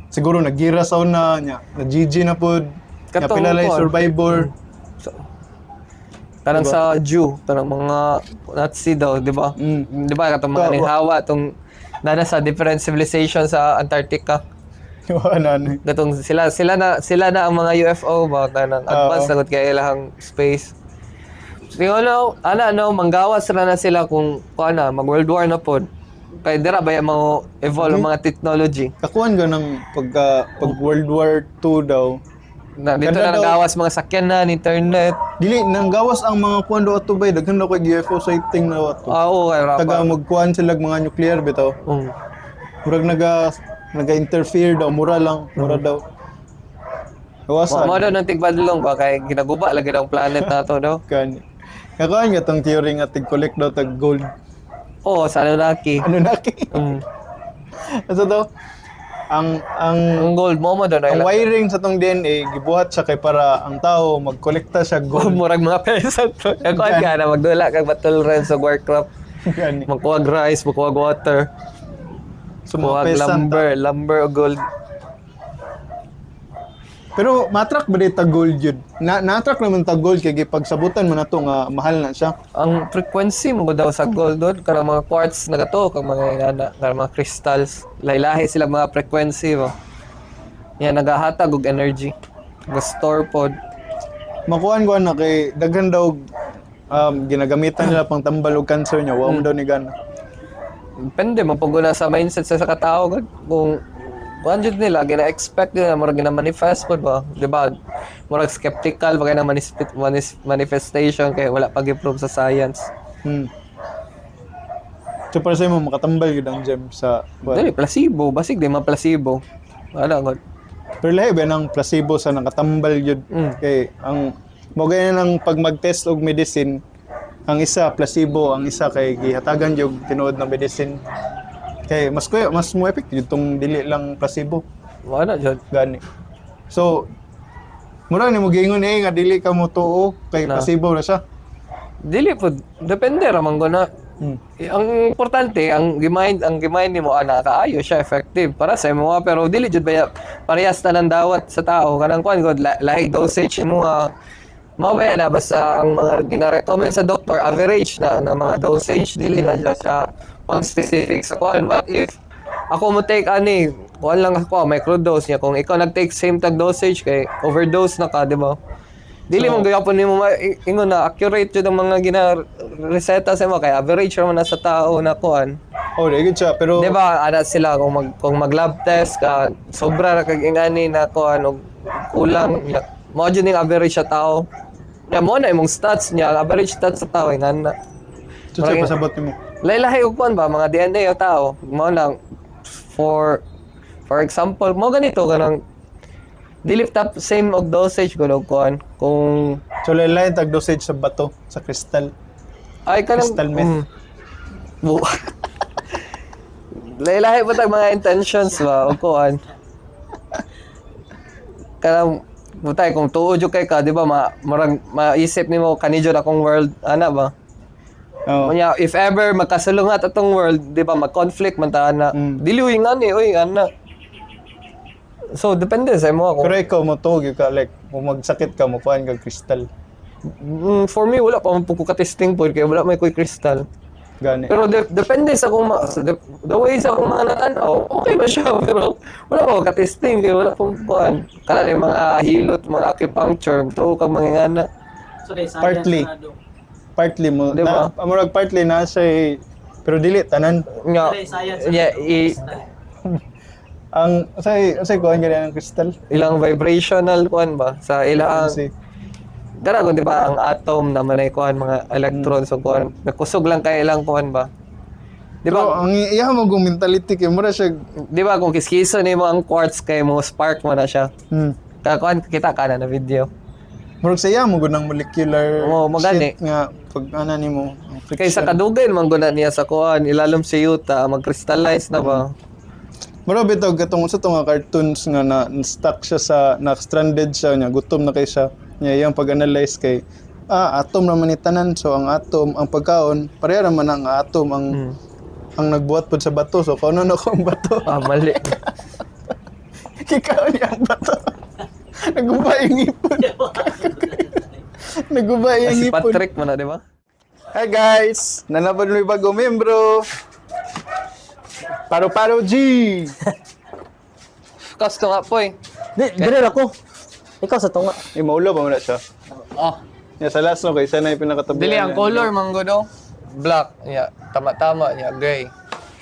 siguro nagira sa una niya. Na GG na pod. Nya Katong pila lay kuan. survivor. Kanang sa Jew, kanang mga Nazi daw, di ba? Mm. Di ba katong mga hawa tong nana sa different civilization sa Antarctica. Wala na. Katong sila sila na ang mga UFO ba kanang advance Oo. na gud kay ilahang space. Siguro no, ana no manggawas ra na sila kung ana mag World War na pod. Kay dira ba yung mga evolve ang mga technology. Kakuan ka ng pagka pag World War II daw. Na, dito Ganda na daw. nagawas mga sakyanan, internet. Dili nang gawas ang mga kuan do ato bay daghan daw kay UFO sighting na ato. Ah, oo, kay rapa. Taga magkuan sila og mga nuclear bitaw. Murag naga interfere daw, mura lang, mura daw. Mo Gawasan. daw nang tigbadlong ba kay ginaguba lagi daw ang planet nato daw. Kan. Kakuan nga tong theory nga tig collect daw tag gold. Oo, sa Anunnaki. Ano na kay? Asa daw? Ang Ang gold mo mo doon ang wiring sa tong DNA gibuhat siya kay para ang tao magkolekta siya gold. Murag mga peasant to. Kuan ka na magdula kag battle runs sa Warcraft. Gani. Magkuhag rice, magkuhag water, So mga magkuhag peasant. lumber, lumber o gold. Pero matrak ba ta gold yun? Na natrak naman ta gold kay gipagsabutan man nato nga mahal na siya. Ang frequency mo daw sa gold doon, karang mga quartz na gato, kang mga ingana, karang mga crystals, laylahi sila mga frequency mo. Yan nagahatag og energy. Ga-store pod. Makuan ko na kay daghan daw ginagamitan nila pang tambal og cancer niya. Wa mo daw ni gana. Depende mo pag sa mindset sa katao gud kung kuan jud nila gina-expect nila murag gina-manifest pod ba, di ba? Murag skeptical ba kay na manifestation kay wala pa gi-prove sa science. So para sa imo makatambal gyud ang gem sa kuan. Dili placebo, basig di ma placebo. Wala gud. Pero lahi ba ng placebo sa nakatambal yun? Kay ang mo ganyan ang pag mag-test og medicine, ang isa placebo, ang isa kay gihatagan yung tinuod na medicine. Kay mas kuya, mas mo effective tong dili lang placebo Wala jud. gani. So mura ni mo giingon eh nga dili ka mo tuo kay placebo na siya. Dili pod, depende ra man guna. Eh, ang importante ang gimind nimo ah, nakaayo siya, effective para sa imo ah, pero dili jud ba parehas tanan dawat sa tao kanang kuan god lahi dosage mo ah. Mao ba na basta ang mga gina-recommend sa doctor average na na mga dosage, dili na siya sa pang specific sa kuan. What if ako mo take ani kuan lang ako microdose niya, kung ikaw nag-take same tag dosage kay overdose na ka, di ba? Dili mo gayapon nimo ingon na accurate jud ang mga gina-reseta sa imo kay average ra man na sa tao na kuan. Oh, di gud siya pero Di ba ana sila kung mag lab test ka sobra ra kag ingani na kuan og kulang niya. Mao jud ning average sa tao. Nya mo na imong stats niya, ang average stats sa tao ingana. So, siya pasabot nimo. Lahi-lahi og kuan ba mga DNA o tao. Mao lang for example, mo ganito kanang dili tap same og dosage kuno kuan kung So lahi tag dosage sa bato, sa crystal. ay kanang Crystal meth. Lahi-lahi pa tag mga intentions ba o kuan. Kanang butay kung tuod jud kay ka, di ba, ma, marag maisip nimo kani jud akong world ana ba? Oh. Unya, if ever magkasalungat atong world, di ba, mag-conflict man ta ana. Dili uy ngani uy ana. So depende sa imo ako. Pero ikaw mo tuo gyud ka like kung magsakit ka mo kuan kag crystal. For me wala pa man po ko ka-testing po kay wala may koy crystal. Gani. Pero depende sa kung the way sa kung mga natanaw, okay ba siya? Pero wala pa ko ka-testing kay wala pong kuan. Kana yung mga hilot, mga acupuncture, tuo kang mga ngana. So day science Partly. na do. Partly mo Di ba? na murag partly na siya eh, pero dili tanan Nga, So day science na yeah, do. Ang say kuan gani ang crystal. Ilang vibrational kuan ba sa ilang Si kana kung di ba ang atom na manay kuan mga electrons o kuan nakusog lang kay ilang kuan ba, di Pero ba? ang iya mo kung mentality kay mura siya Di ba kung kiskiso nimo ang quartz kay mo spark mo na siya? Kuan kita ka na na video. Murag sa iya mo gud ng molecular Oo, magani. shit nga pag ana nimo ang Kay sa friction. kadugay man guna niya sa kuan ilalom si yuta mag-crystallize na ba. Mura bitaw katong sa nga cartoons nga na stuck siya sa na stranded siya niya gutom na kay siya niya iyang pag-analyze kay atom naman ni tanan, so ang atom ang pagkaon pareha raman ang atom ang ang nagbuhat pod sa bato, so kaunon ako ang bato. Ah, mali. Kikaon niya ang bato. Naguba yung ngipon. Naguba yung Si ngipon. Patrick man na, di ba? Hi guys! Nalaban mo yung bagong membro! Paro Paro G! Kasto nga po eh. Di, dire ako. Ikaw sa tunga. Eh, maulo pa muna siya. Oh. Yeah, sa last no, kay siya na yung pinakatabi. Dili ang color man gudo. Black, yeah. Tama-tama, yeah, gray.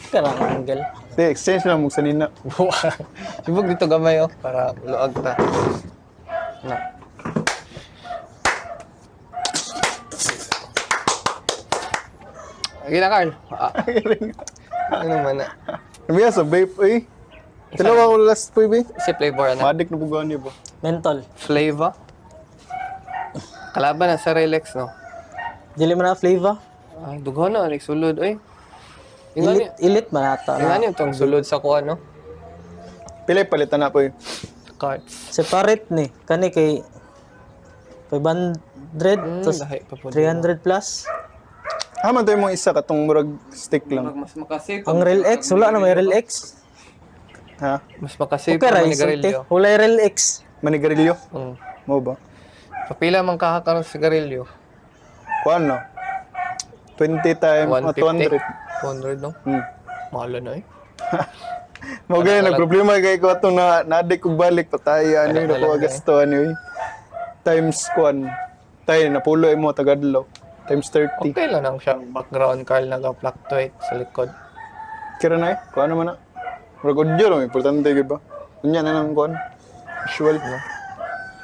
Karang angle. Di, exchange lang mo sa nina. Sibog dito gamay oh para luag ta. Na. Sige na, Carl. Ah, ano man na? Namiya sa vape, eh. Dalawa ko last po, eh. Si flavor na. Madik na bugaan niyo ba? Mentol. Flavor. Kalaban na sa Relax, no? Dili man na flavor. Ay, dughan na. Nagsulod, oy. Ingan Ilit, ilit man ata. Ingan yung tong sulod sa kuan, no? Pila palitan na po eh. Cards. Separate ni. Kani kay 500 tas Lahi pa po. 300 plus. Ah, man to yung mga isa katong murag stick lang. Mas makasave. Ang Real X, wala na may Real X. Ha? Mas makasave Okay pa ra, manigarilyo. isulti. Wala Real X. Manigarilyo? Mo ba? Kapila man kakakaroon sa sigarilyo? Kuan no? 20 times, 150. 200. 200, no? Mahal na eh. Mo gani nagproblema kay ko atong na na-addict og balik patay ano yun ako gasto ano eh. Times kuan. Tay napulo imo tagadlaw. Times 30. Okay lang ang siyang background, Carl, nag-fluctuate sa likod. Kira na eh. Kuan naman na. Murag audio lang importante gyud ba. Unya na nang kuan. Visual.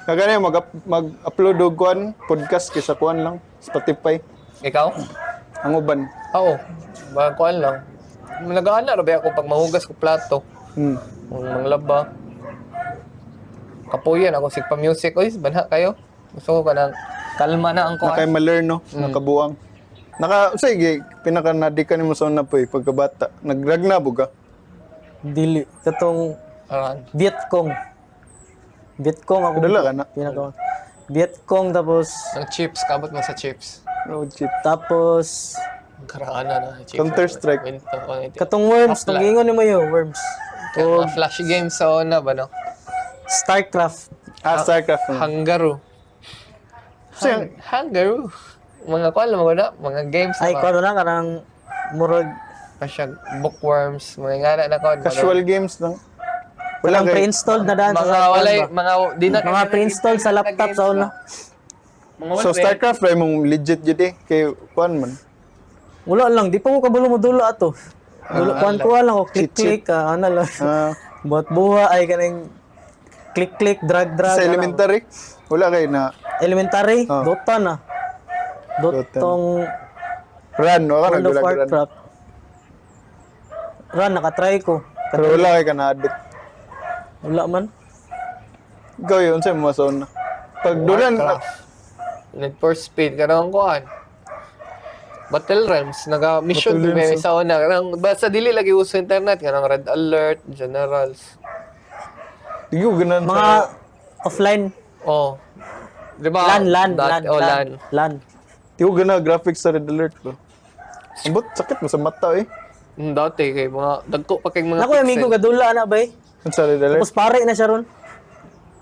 Kagani mag-upload og kuan podcast kaysa kuan lang Spotify. Ikaw? Ang uban. Oo. Ba, kuan lang. Nagaana ra ba ako pag mahugas ko plato. Ang manglaba. Kapuyan ako sig pa music. Uy, banha kayo. Gusto ko kanang kalma na ang Na kay kuan. ma-learn no, nakabuang. Naka sige, pinaka nadika nimo sa una po eh, pagkabata. Nagragna ka. Dili katong Aran. Vietcong. Vietcong ako. Dala ka na. Pinaka Vietcong tapos Ang chips, kabot mo sa chips. Road chip. tapos Ang karaan na chips. Counter Strike. Winto, oh, katong worms, Apply. tong giingon nimo yo, worms. Kaya mga flashy games sa una ba, no? Starcraft. Ah, Starcraft. Hangaru. Kasi, Hangaru. Mga kuan lang mga na, mga games Ay, na ba? kuno na kanang murag Pa siya, bookworms, mga ngana na kuan. Casual games lang. Wala kanang kay pre-installed na daan Mga sa walay, kuan ba? mga di na Mga pre-installed sa laptop sa una. Mga So Starcraft ra mong legit jud eh kay kuan man. Wala lang, di pa ko kabalo modula ato. Wala kuan ko lang ko click click ah, ana lang. Ah, Buhat buha ay kaning click click drag drag. sa ana. elementary wala kay na Elementary, Ah. Dota na. Dota. Dotong run wala ka World of nagdulag run. Warcraft. Run, nakatry ko. Pero wala kay ka na addict. Wala man. Ikaw yun sa mga sa una. Pag dulan Need for Speed kanang kuan. Battle Realms naga mission Battle ba Realms, sa una kanang basta dili lagi uso internet kanang Red Alert, Generals. Di ko ganan Mga sa offline. Oh. Di ba? LAN, LAN, LAN, Oh, LAN, LAN. LAN. Di ko gana graphics sa Red Alert ba. Ambot sakit mo sa mata eh. Dati kay mga dagko pa kay mga Nako, amigo, gadula na ba eh. Sa Red Alert. Tapos pare na siya ron.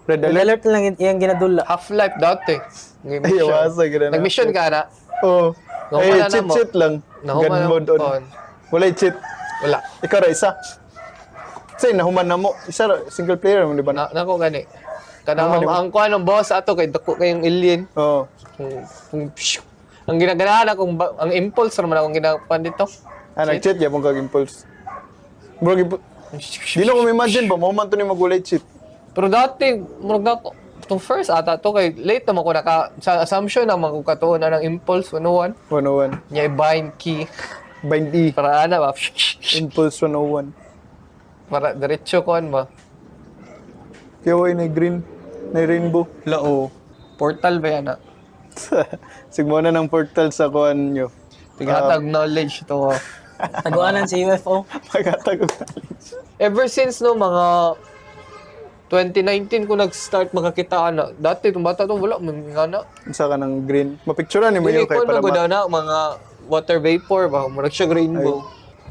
Red Red Alert. alert lang iyang ginadula. Half-Life dati. Ay, wasa gana. Nag-mission ka na? Oh. Nahuman Eh, na na cheat mo. cheat lang. Nahuman God na mode on. on. Walay cheat. Wala. Ikaw ra isa. Say nahuman na mo. Isa ra, single player mo di ba na? Na, nako gani. Kanang ang kuan ang boss ato kay dako kayong alien. Oo. Kung, pshh, ang ginaganahan akong ang impulse naman akong ginagapan dito. Ah, nag-cheat yapon kag impulse. Bro, di na ko ma-imagine ba, mo man to ni magulay cheat. Pero dati, murag na ako, itong first ata to, kay late naman ko naka, sa assumption naman ko katuon na ng impulse 101. 101. Niya i-bind key. Bind E. Para ana ba? Impulse 101. Para diretso ko ba? Kaya way na green, na rainbow. Lao. Portal ba yan ah? Sigmo na ng portal sa kuan nyo. Tighatag knowledge to. Taguanan si UFO. Pagkatag og knowledge. Ever since no, mga 2019 ko nag-start makakita ana. Dati, itong bata to, wala, mga na. Unsa ka ng green? Mapicturean ni mo Dili yun kay ko para na ma na, mga water vapor ba? Murag siya rainbow.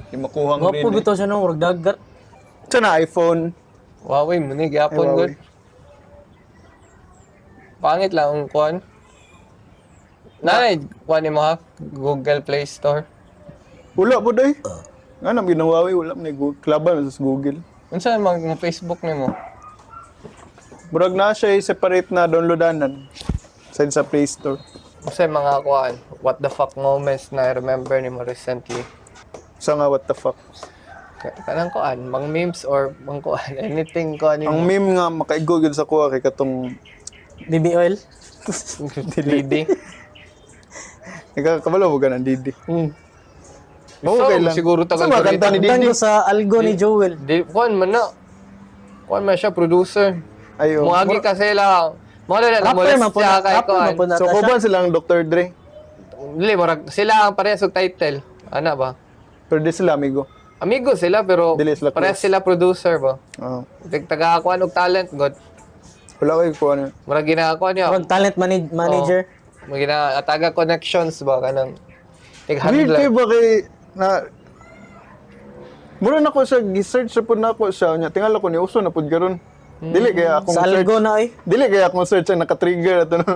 di makuha ang green. Gwapo bitaw siya no, murag dagat. Ito na iPhone. Huawei, muni, gyapon Ay, gud. Huawei. Pangit lang ang kuan. Nanay, kuan ni mo ha? Google Play Store. Wala po day. Nga na ginawa Huawei, wala man ni Google. Klaban man sa Google. Unsa man mga Facebook nimo? Murag na siya eh, separate na downloadanan. Side sa Play Store. Unsa yung mga kuan? What the fuck moments na I remember nimo recently? Sa nga what the fuck. Kanang kuan, mga memes or mga kuan, anything kuan Ang nimo. meme nga makaigo gyud sa kuha kay katong Baby oil. Didi. Nagkakabalo mo ganang Didi. Oo, Isa, okay lang. siguro tagal Sa mga kanta ni Tandaan Didi. ko sa algo ni Joel. Di, kuan man na. Kuan man siya, producer. Ayo. Muagi kasi lang. Mo na na Rapper man po siya na, kay rapper kuan. man po na So siya. kuban silang Dr. Dre. Dili, murag sila ang parehas og title. Ana ba? Pero di sila amigo. Amigo sila pero Dili sila parehas close. sila producer ba. Oo. Tagakuan og talent god. Wala koy kuan. Murag ginakuan niya. Murag talent manager. Mga gina ataga connections ba kanang Weird tig-handler. kay ba kay na mura na ko siya, gi-search sa pud nako siya nya. Tingala ko ni uso na pud karon. Dili kaya akong Sa search. algo na eh. Dili kaya akong search ang naka-trigger ato na.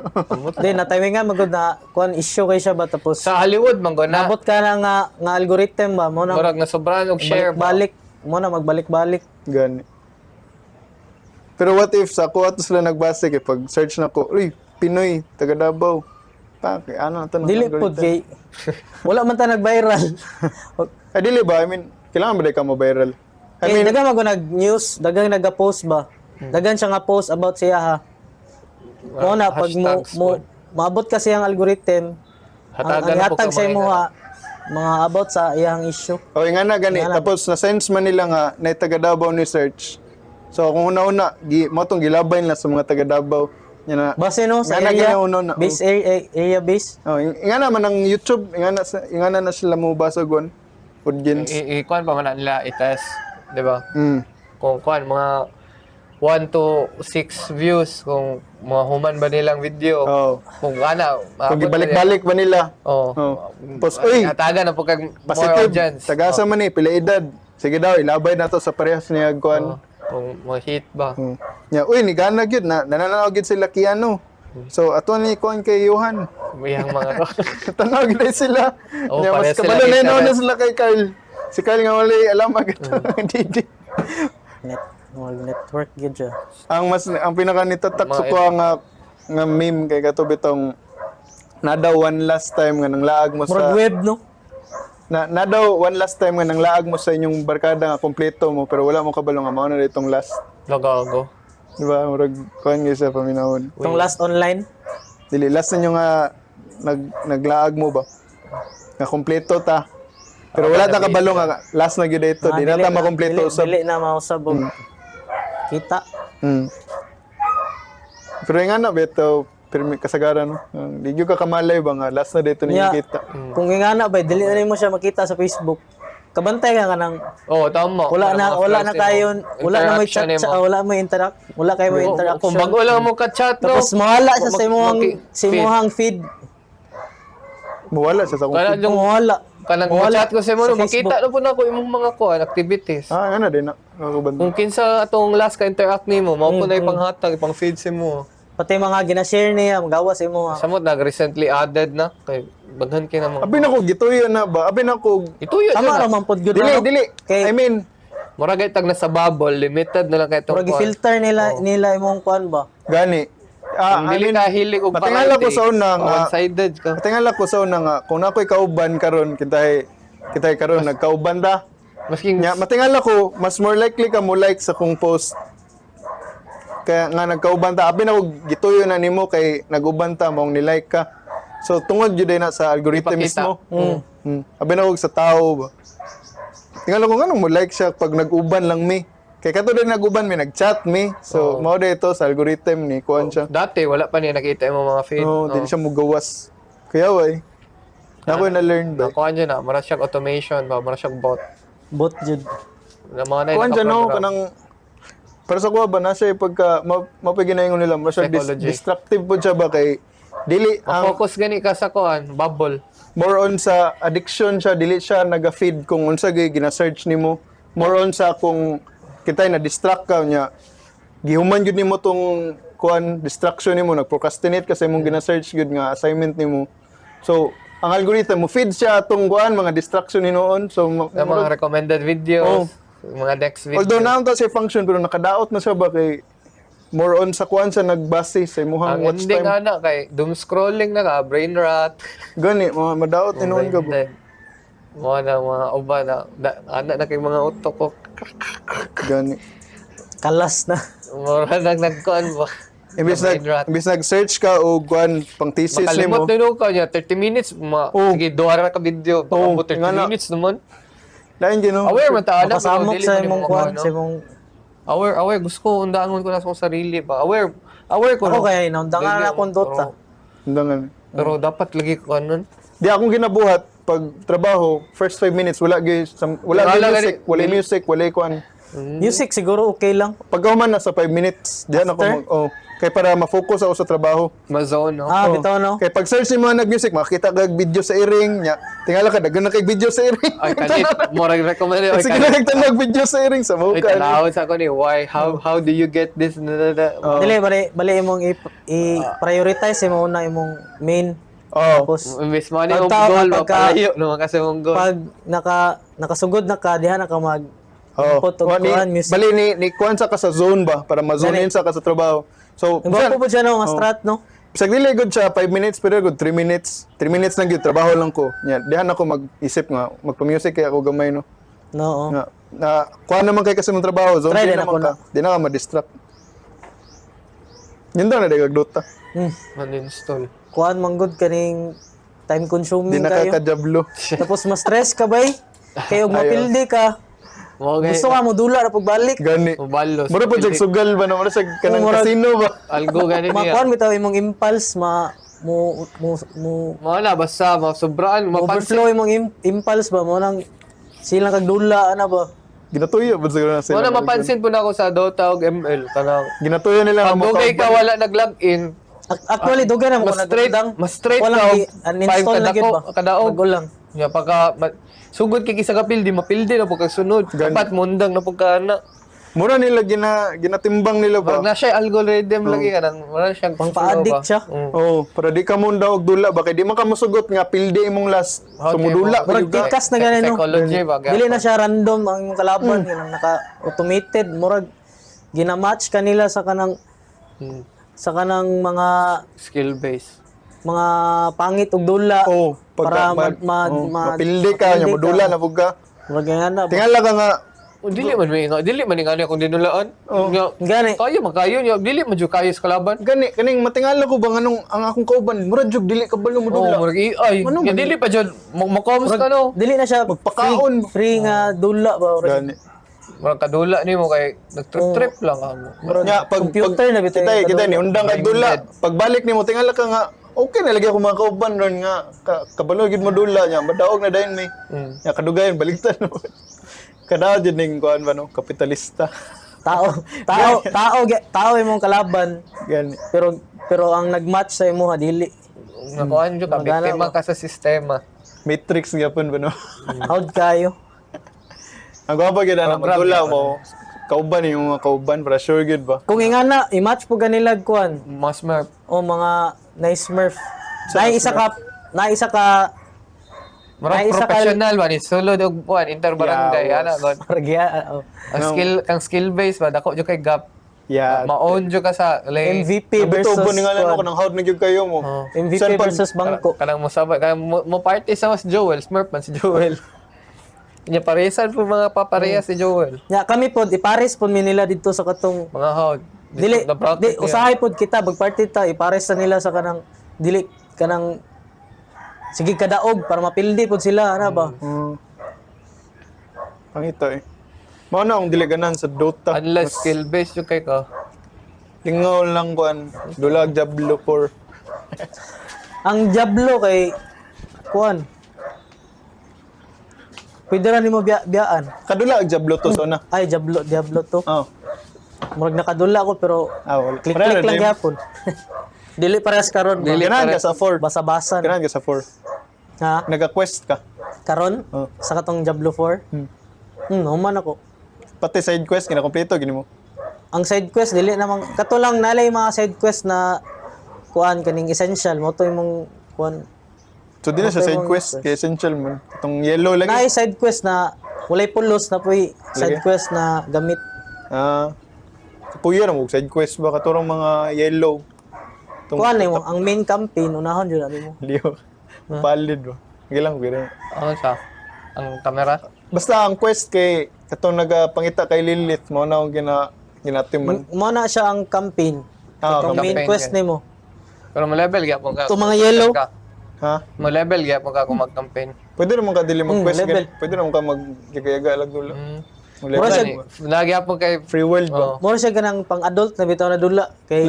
Di, na-timingan magud na kuan issue kay siya ba tapos Sa Hollywood man gud na. nabot ka na nga algorithm ba mo na Murag nasobrahan og share ba. balik mo na magbalik-balik. Gani. Pero what if sa ako ato sila nagbase kay pag search na ko, uy, Pinoy, taga Davao. Pa, kay ano na to ng Dili pud algorithm. kay wala man ta nag-viral. Ay, dili ba? I mean, kailangan ba di ka mo-viral? I Kay mean, daghang mag nag-news, daghang nag-post ba. Daghan siya nga post about siya ha. Mo na pag mo, Hashtags mo pod. maabot kasi ang algorithm, ang Hatagan na po hatag ka sa mga imo ha, mga about sa iyang issue. okay nga na gani. Tapos na-sense man nila nga na taga Davao ni search. So kung una-una, gi, mo tong gilabay na sa mga taga Davao. Nya na. Base no sa Nga na area ginauna na, oh. base area, area base. Oh, nga naman ang YouTube, nga na na sila mo basagon audience. I-kuan pa man na nila i-test, di ba? Kung kuan mga 1 to 6 views kung mga human ba nilang video. Oh. Kung ana, Kung gibalik-balik ba nila? Oh. Oh. Tapos, uy, Hatagan na po kag more positive. audience. Tagasa man ni, pila edad. Sige daw, ilabay na to sa parehas niya kuan. Oh. Kung mga hit ba. Nya, uy, ni gana gyud na nananaw gyud sila Keanu. So ato ni kuan kay Johan. Iyang mga Tanaw gyud na sila. Oh, Nya, mas parehas sila kabalo na interest. na sila kay Kyle. Si Kyle nga walay alam agad Didi. Net well, network gyud siya. Ang pinaka nitatak sa ko nga meme kay kato bitong na daw one last time nga nanglaag mo sa Murag web no. na daw one last time nga nanglaag mo sa inyong barkada nga kompleto mo pero wala mo kabalo nga mao na itong last. Lagago. Di ba? Murag kuan gyud sa paminawon. Itong last online. Dili last ninyo nga naglaag mo ba? Nga kompleto ta. Pero wala ta kabalo nga last na gyud ito. Ah, Di na dili ta makompleto dili, usab. dili na mausab og kita. Pero nga na beto pero kasagaran no. Di gyud ka kamalay ba nga last na dito ninyo Nya, kita. Kung ingana ba dili na nimo siya makita sa Facebook. Kabantay ka kanang Oh, tama. wala na Mga wala na friends kayo nimo. wala na may Interaction chat nimo. wala mo interact wala kayo mo interaction. Kung bago lang mo ka-chat, no? Tapos mawala siya sa imong sa imong feed. Mawala siya sa akong Kana feed. yung Mawala. kanang Mawala chat ko sa imo, sa no, makita na po na ako imong mga kuan activities. Ah, nga na din na. Nakakabantay. Kung kinsa atong last ka interact nimo, mao po na ipanghatag, ipang feed sa imo. Pati mga gina-share niya magawa sa imo. Samot nag recently added na kay baghan kay na mga. Abi na ko gituyo na ba? Abi na ko Ito yun. Tama ra man pod gyud Dili, no? dili. Kay I mean, Mura gay tag nasa bubble, limited na lang kay itong murag filter nila nila imong kuan ba. gani. Ah, Kung I dili mean, ka hilig og matingala ko sa una nga one-sided ka. Matingala ko sa una nga kung nakoy kauban karon kitay karon nagkauban ta. Masking Nya, matingala ko mas more likely ka mo like sa kong post. Kaya nga nagkauban ta, abi na ko gituyo na nimo kay naguban ta maong ni-like ka. So tungod jud na sa algorithm Ipakita. mismo. Abi na ko sa tao ba. Tingala ko nganong mo like siya pag nag-uban lang mi. Kay kato din nag-uban mi, nag-chat mi. So mao na ito sa algorithm ni kuan siya. Dati wala pa niya nakita imong mga feed. No, dili siya mugawas. Kaya way. Ako na learn ba. Nakuha niya na, mara siyang automation ba, mara siyang bot. Bot jud. Na mga na Kuan siya no nakaprogram. kanang para sa kuha ba na siya pagka mapaginayon nila mas siya Psychology. destructive po siya ba kay dili ang Focus gani ka sa kuan, bubble. More on sa addiction siya, dili siya naga-feed kung unsa gyud gina-search nimo, more on sa kung kitay na distract ka niya, gihuman gyud nimo tong kuan distraction nimo, nag-procrastinate kasi imong gina-search gyud nga assignment nimo. So ang algorithm mo feed siya atong kuan mga distraction hinuon. So Sa mga recommended videos, mga next video. Although naon ta siya function pero nakadaot na siya ba kay more on sa kuan sa nagbase sa imuhang Ang watch ending time. ana kay doom scrolling na ka, brain rot. Gani mga madaot hinuon ka ba. Then, mga na mga uba na, ana na kay mga utok ko. Gani. Kalas na. Mura nang nagkuan ba. Imbis Brain nag rot. imbis nag-search ka og kuan pang thesis Makalimot nimo. na nung ka niya, 30 minutes, ma, sige, duha ra ka video. Baka Oo, po 30 nga na. minutes naman. Lain gyud no. Aware man ta, anak, pero Makasamok dili sa man nimo imong kuan makuha, no? sa imong Aware, aware, gusto ko, undangon ko na sa akong sarili ba. Aware, aware ko. Ako no? kay naundangan Dili na akong ako, Dota. Undangan. Pero dapat lagi ko ano. Di akong ginabuhat, pag trabaho, first 5 minutes wala gyud wala Wala gyud gani. music, wala music, wala kuan. Music siguro okay lang. Pagka human nasa 5 minutes, diyan ako After? mag, oh, kay para ma-focus ako sa trabaho. Ma-zone, no? Ah, Oh. bitaw no. Kay pag search nimo nag music, makita kag video sa iring nya. Tingala ka daghan na kay video sa iring. Ay, kanit. Murag recommend. Ay, Sige kanit. na nagtanag video sa iring sa Ay, muka. tanawon sa ako ni, why, how do you get this? Na, na, na. Oh. Dili bali bali imong i-prioritize imo una imong main. Oh. Tapos Miss mo ni yung Pagtao- goal, mapalayo naman kasi mong goal. pag nakasugod na ka diha na ka mag Oh. input og Wa ni, kuan music. bali ni kuan sa ka sa zone ba para ma-zone in sa ka sa trabaho. So, Ang gwapo po siya no, nga strat no. Bisag dili gud siya 5 minutes pero good 3 minutes. 3 minutes lang gyud trabaho lang ko. Nya, dihan ako mag-isip nga magpa-music kay ako gamay no. No. Oh. Nga na kuan naman kay kasi mong trabaho, zone Try in din naman ako ka. Di na ka ma-distract. Yun daw na di kag Dota. Uninstall. Kuan man gud kaning time Di consuming na ka kayo. kajablo. Tapos ma-stress ka bay. Kay og mapildi ka. Mo gay. Gusto ka mo dula ra pagbalik. Gani. Mabalos. Mura po jag sugal ba no? Mura sa kanang Murag- casino ba? Algo gani niya. Makuan bitaw imong impulse ma mo mo mo Mao na basta masobraan mapansin. overflow imong impulse ba mo nang silang kag dula ana ba. Ginatuyo ba siguro na sila? Mao na mapansin po na ako sa Dota og ML kanang Ginatuyo nila pag nga dugay ka makauban. wala nag-login, Actually dugay na mo mas ko straight, nagundang. mas straight Walang ka og uninstall five na gyud kadako, ba. kadaog. Bago lang. Ya pagka sugod kay isa ka pildi, mapildi na po kag sunod. Gani. Dapat mundang na po ka na. Mura nila ginatimbang nila ba? Pag na siya algorithm lagi kanang wala siyang Pangpa-addict flow ba. siya. Oh, para di ka mo daw og dula ba kay di man ka mosugot nga pildi imong last. Okay, So mudula mo- pa Murag jud ka. tikas na gani no. Psychology ba? Dili na siya random ang imong kalaban kanang naka-automated murag gina-match kanila sa kanang sa kanang mga Skill base. mga pangit og dula Oh, pagka para oh, mapildi ka, nya mapildi modula na pud ka. Murag nga na ba. Tingala ka nga Oh, dili man may dili man ingani akong dinulaan. Nga, Gani. Kayo man kayo niya, dili man jud kayo sa kalaban. gani kaning matingala ko ba nganong ang akong kauban mura jud dili ka balo Oh, modula. murag AI. Ano Nga man dili pa jud mo-comms ka no. Dili na siya Magpakaon. free nga dula ba murag Gani. Murag kadula nimo kay nagtrip-trip lang amo. murag Nya pag computer pag, na bitaw Kita yung kita ni undang ka dula. Pagbalik nimo tingala ka nga okay na lagi ako mga kauban ron nga kabalo gid modula nya madaog na dayon mi. Nya kadugayon baligtad mo. Kada jud ning kuan ba no kapitalista. Tao tao tao tao imong kalaban Gani. pero pero ang nagmatch sa imuha dili. Nakuan jud ka Magana biktima ba? ka sa sistema. Matrix gyapon ba no. Howd kayo. Ang gwapo gyud ana Program modula gyapon. mo. Kauban yung mga kauban para sure gyud ba. Kung ingana i-match po ganila kuan Mas mer o mga nice smurf. Na isa ka murag Ay, isa ka- professional ba ni sulod og buwan interbarangay Yeah, ana god. Murag oh. Ang skill base ba dako jud kay gap. Yeah. Ma-own jud ka sa lane. MVP Versus versus ba ni nga kuan. ano kanang howd na gyud kayo mo. MVP Saan versus Bangko. Kanang mo sabay kanang mo party sa mas Joel, Smurf man si Joel. Nya paresan po mga papareha si Joel. Nya kami pod ipares pod mi nila didto sa katong Mga howd. dili di usahay pod kita magparty ta ipares sa nila sa kanang dili kanang sige kadaog para mapildi pod sila ana ba. Pangita eh. Mao na akong dili ganan sa Dota. Unless skill based jud kay ka. Lingaw lang kuan. Dulag Diablo 4. Ang Diablo kay kuan. Pwede ra nimo biyaan. Kadula ang Diablo 2 so na. Ay Diablo Diablo to. Oh. Murag nakadula ko pero Ah, wala. click Pareho click na lang din. gyapon. Dili parehas karon ba? Dili Ganahan ka sa 4. Basa-basa na. Ganahan ka sa 4. Ha? Naga-quest ka. Karon Oh. sa katong Diablo 4. Human ako. Pati side quest kinakompleto gini mo. Ang side quest dili namang kato lang nalay mga side quest na kuan kaning essential mo to imong kuan. So di na siya Okay, side mga quest kay essential man. Itong yellow lagi. Naay side quest na walay pulos na puy side Lagi. quest na gamit. Ah. Kapuyo na mo side quest ba katurong mga yellow. Itong Kuan nimo ang main campaign unahon jud ani mo. Leo. Valid ba? Gilang pero. Ano siya? Ang camera? Basta ang quest kay katong nagapangita kay Lilith mo na akong ginatim man. Mo na siya ang campaign. Ah, Katong main campaign, quest yeah. nimo. Pero mo level gyapon ka. Ito mga yellow. Ka. Ha? Mo level gyapon ka kung mag-campaign. Pwede naman ka dili mag-quest. Level. Ganun. Pwede naman ka mag-yaga lag dula. Mo level. Mura siya- Gani, Nagyapon kay Free world ba? Oh. Mo siya ganang pang adult na bitaw na dula kay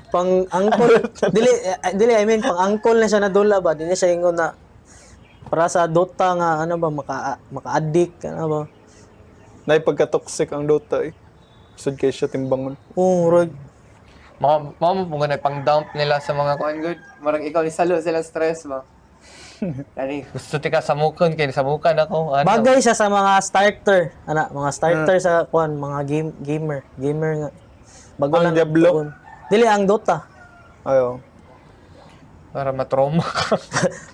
pang angkol dili eh, dili I mean pang angkol na siya na dula ba dili siya ingon na Para sa Dota nga ano ba, maka-addict ano ba. Nay pagka-toxic ang Dota eh. Sud kay siya timbangon. Oh, rog. Mga mga mo po ganun, pang dump nila sa mga kuan good. Marang ikaw ni salo sila stress ba. Kani gusto ti ka samukon kay samukan ako. Ano? Bagay siya sa mga starter, ana, mga starter sa kuan, mga gamer nga. Bago Ang lang Diablo? tuon. Dili ang Dota. Ayo. Para matrauma ka.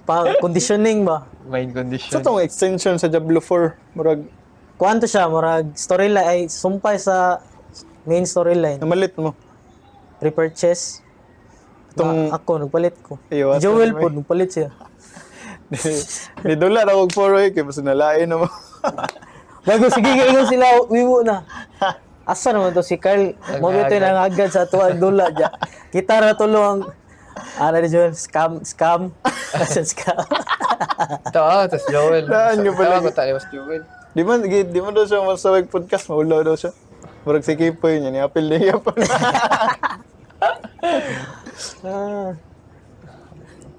Pa conditioning ba? Mind condition. Sa tong extension sa Diablo 4, murag Kuan to siya, murag storyline ay sumpay sa main storyline. namalit mo. Repurchase. Itong- Na, ako nagpalit ko. Iyo, asa Joel naman. po nagpalit siya. Ni dula ra og 4 eh kay basta nalain na mo. Bago sige kayo sila wiwo na. Asa naman to si Carl? Mo ito nang agad sa ato ang dula dya. Kita ra tulo ang ano ni Joel, scam scam. Asa scam. Ito ah, tas Joel. Daan nyo pala. Tawa ko tayo mas Joel. Di man daw siya masawag podcast, maulaw daw siya. Murag si Kipoy niya, ni apil niya pa. Ah,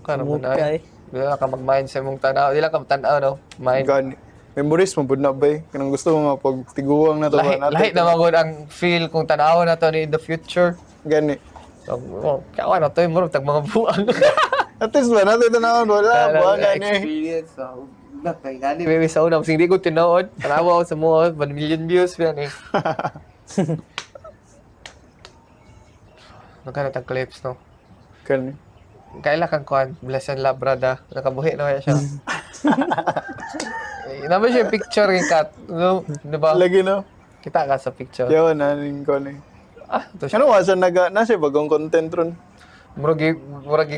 Kano mo na. Mukay. Di lang ka mag-mind sa imong tanaw. Di lang ka tanaw no. Mind. Gani. Memories mo pud na ba eh. Kanang gusto mo nga pag tiguang na to Lahi, ba natin. lahi na magod ang feel kung tanaw na to ni in the future. Gani. So, oh, kawa na to yung murag tag mga buang. At least ba natin tanawon wala buangan eh. Experience. So, na kay gani baby sa una hindi ko tinuod. Tanawa ako sa mo 1 million views yan eh. Nagkanat ang clips no. Gani. Kaila kang kuan, bless and love brother. Nakabuhi na kaya siya. Eh, Naman siya yung picture yung cat. No, di ba? Lagi no. Kita ka sa picture. Yaw na ning ko ni. Ah, ito siya. Ano wa siya naga na siya bagong content ron. Murag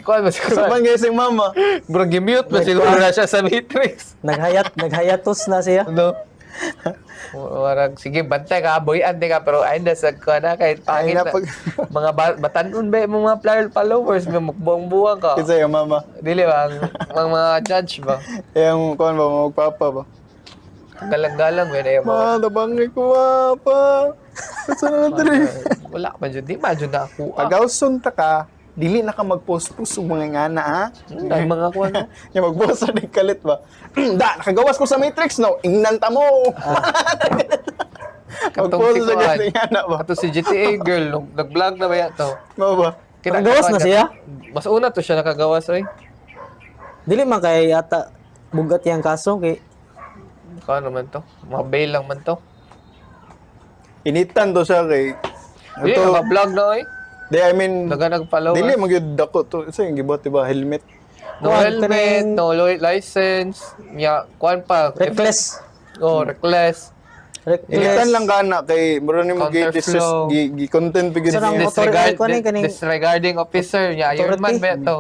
kuan ba siguro? Saban guys yung mama. Murag mute ba siguro na siya sa Matrix? Naghayatos na siya. No. Murag sige bantay ka boyan di ka pero ay na sa kuan na kahit pangit Ay, na. Mga batanon ba yung mga player followers may mukbuang-buwang ka. Kinsa yung mama? Dili ba ang mga judge ba? Yang kuan ba mo magpapa ba? Galang-galang ba na yung mga Ma, tabangay ko mapa. Asa na diri? wala man jud di man jud na ako. Ah, Pagawson ta ka, dili na ka mag-post-post og mga ngana ha. Ay, mga kuan no. Yung mag-post na kalit ba? Da, nakagawas ko sa Matrix no. Ingnan ta mo. Katong Mag-post si sa kuan. gani ngana ba? Ato si GTA girl nung nag-vlog na ba yan to? Mao ba? Kita Nakagawas na siya? Mas una to siya nakagawas oy. Dili man kay ata bugat yang kaso kay Kuan naman to. Mga bail lang man to. Initan to siya kay Dili Ito, naka-vlog na oy. di, I mean, Daga nag-follow. dili magyud dako to. Sa yung gibuhat, diba? Helmet. No Kuan, helmet, no license, nya kuan pa. reckless. Oh, reckless. Reckless. Initan lang ka na kay mura nimo gi Counterflow. gi content pigid So, nang niya. Disregard, kuan ni kaning- disregarding officer nya Iron Man Authority. ba to?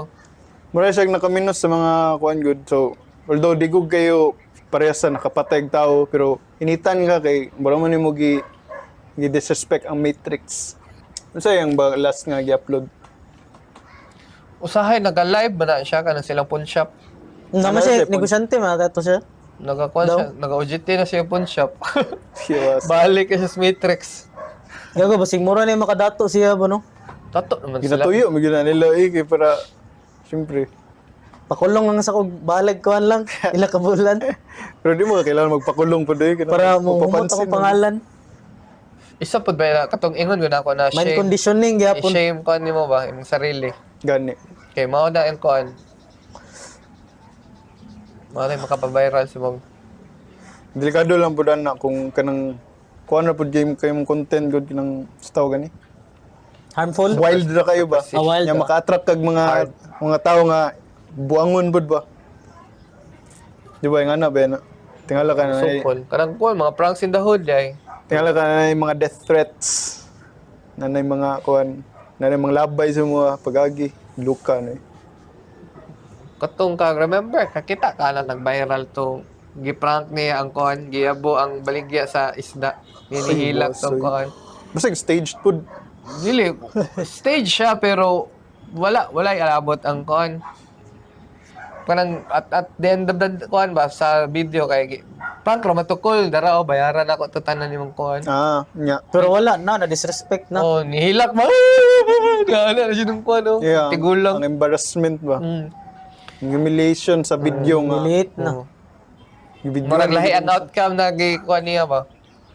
Mura siya nakaminos sa mga kuan good. So, although digog kayo parehas sa nakapatay og tao, pero initan ka kay mura man nimo gi disrespect ang Matrix. Unsa yung ba last nga gi-upload? Usahay naga-live ba na siya kanang silang pawn shop. Naman Ano siya siya, negosyante man ato siya. Nagakuan siya, naga-OJT na siya yung pawn shop. Iwas. Balik ka siya sa Matrix. Gago basig mura na yung makadato siya ba no? Tato naman sila. Ginatuyo mo gina nila eh kay para siyempre. Pakulong lang sa kog balag kuan lang ila ka bulan Pero di mo kailangan magpakulong pa doy para mo humot ako pangalan. Isa pud ba na katong ingon gud ako na Mind shame. conditioning gyapon. I-shame kuan nimo ba imong sarili. Gani. Kay mao na ang kuan. Mao na yung makapaviral sa mong Delikado lang pud na kung kanang kuan ra pud game kay mong content good kanang sa tawag gani. Harmful? Wild ra kayo ba? Ah, wild Nya ah. maka-attract kag mga tao nga buangon pud ba? Di ba yung ana ba yan? Tingala ka na sukol. Kanang kuan mga pranks in the hood ay. Tingala ka na yung mga death threats. Na na yung mga kuan, na na yung mga labay sa mga pagagi, luka na eh. Katong ka remember kakita ka na nag-viral to giprank niya ang kuan, giyabo ang baligya sa isda. Ninihilak Ay, tong boss, kuan. Basta staged pud. Dili stage siya pero wala alabot ang kuan. Kanang at the end of the kuan ba sa video kay prank ra matukol dara o bayaran ako to tanan nimong kuan. Ah, nya. Pero wala na, na disrespect na. Oh, nihilak ba? Gana na siya ng kuan oh. Yeah, Tigulang. Ang embarrassment ba? Ang humiliation sa video nga. Humiliate na. Video. Murag lahi ang outcome na gikuha niya ba?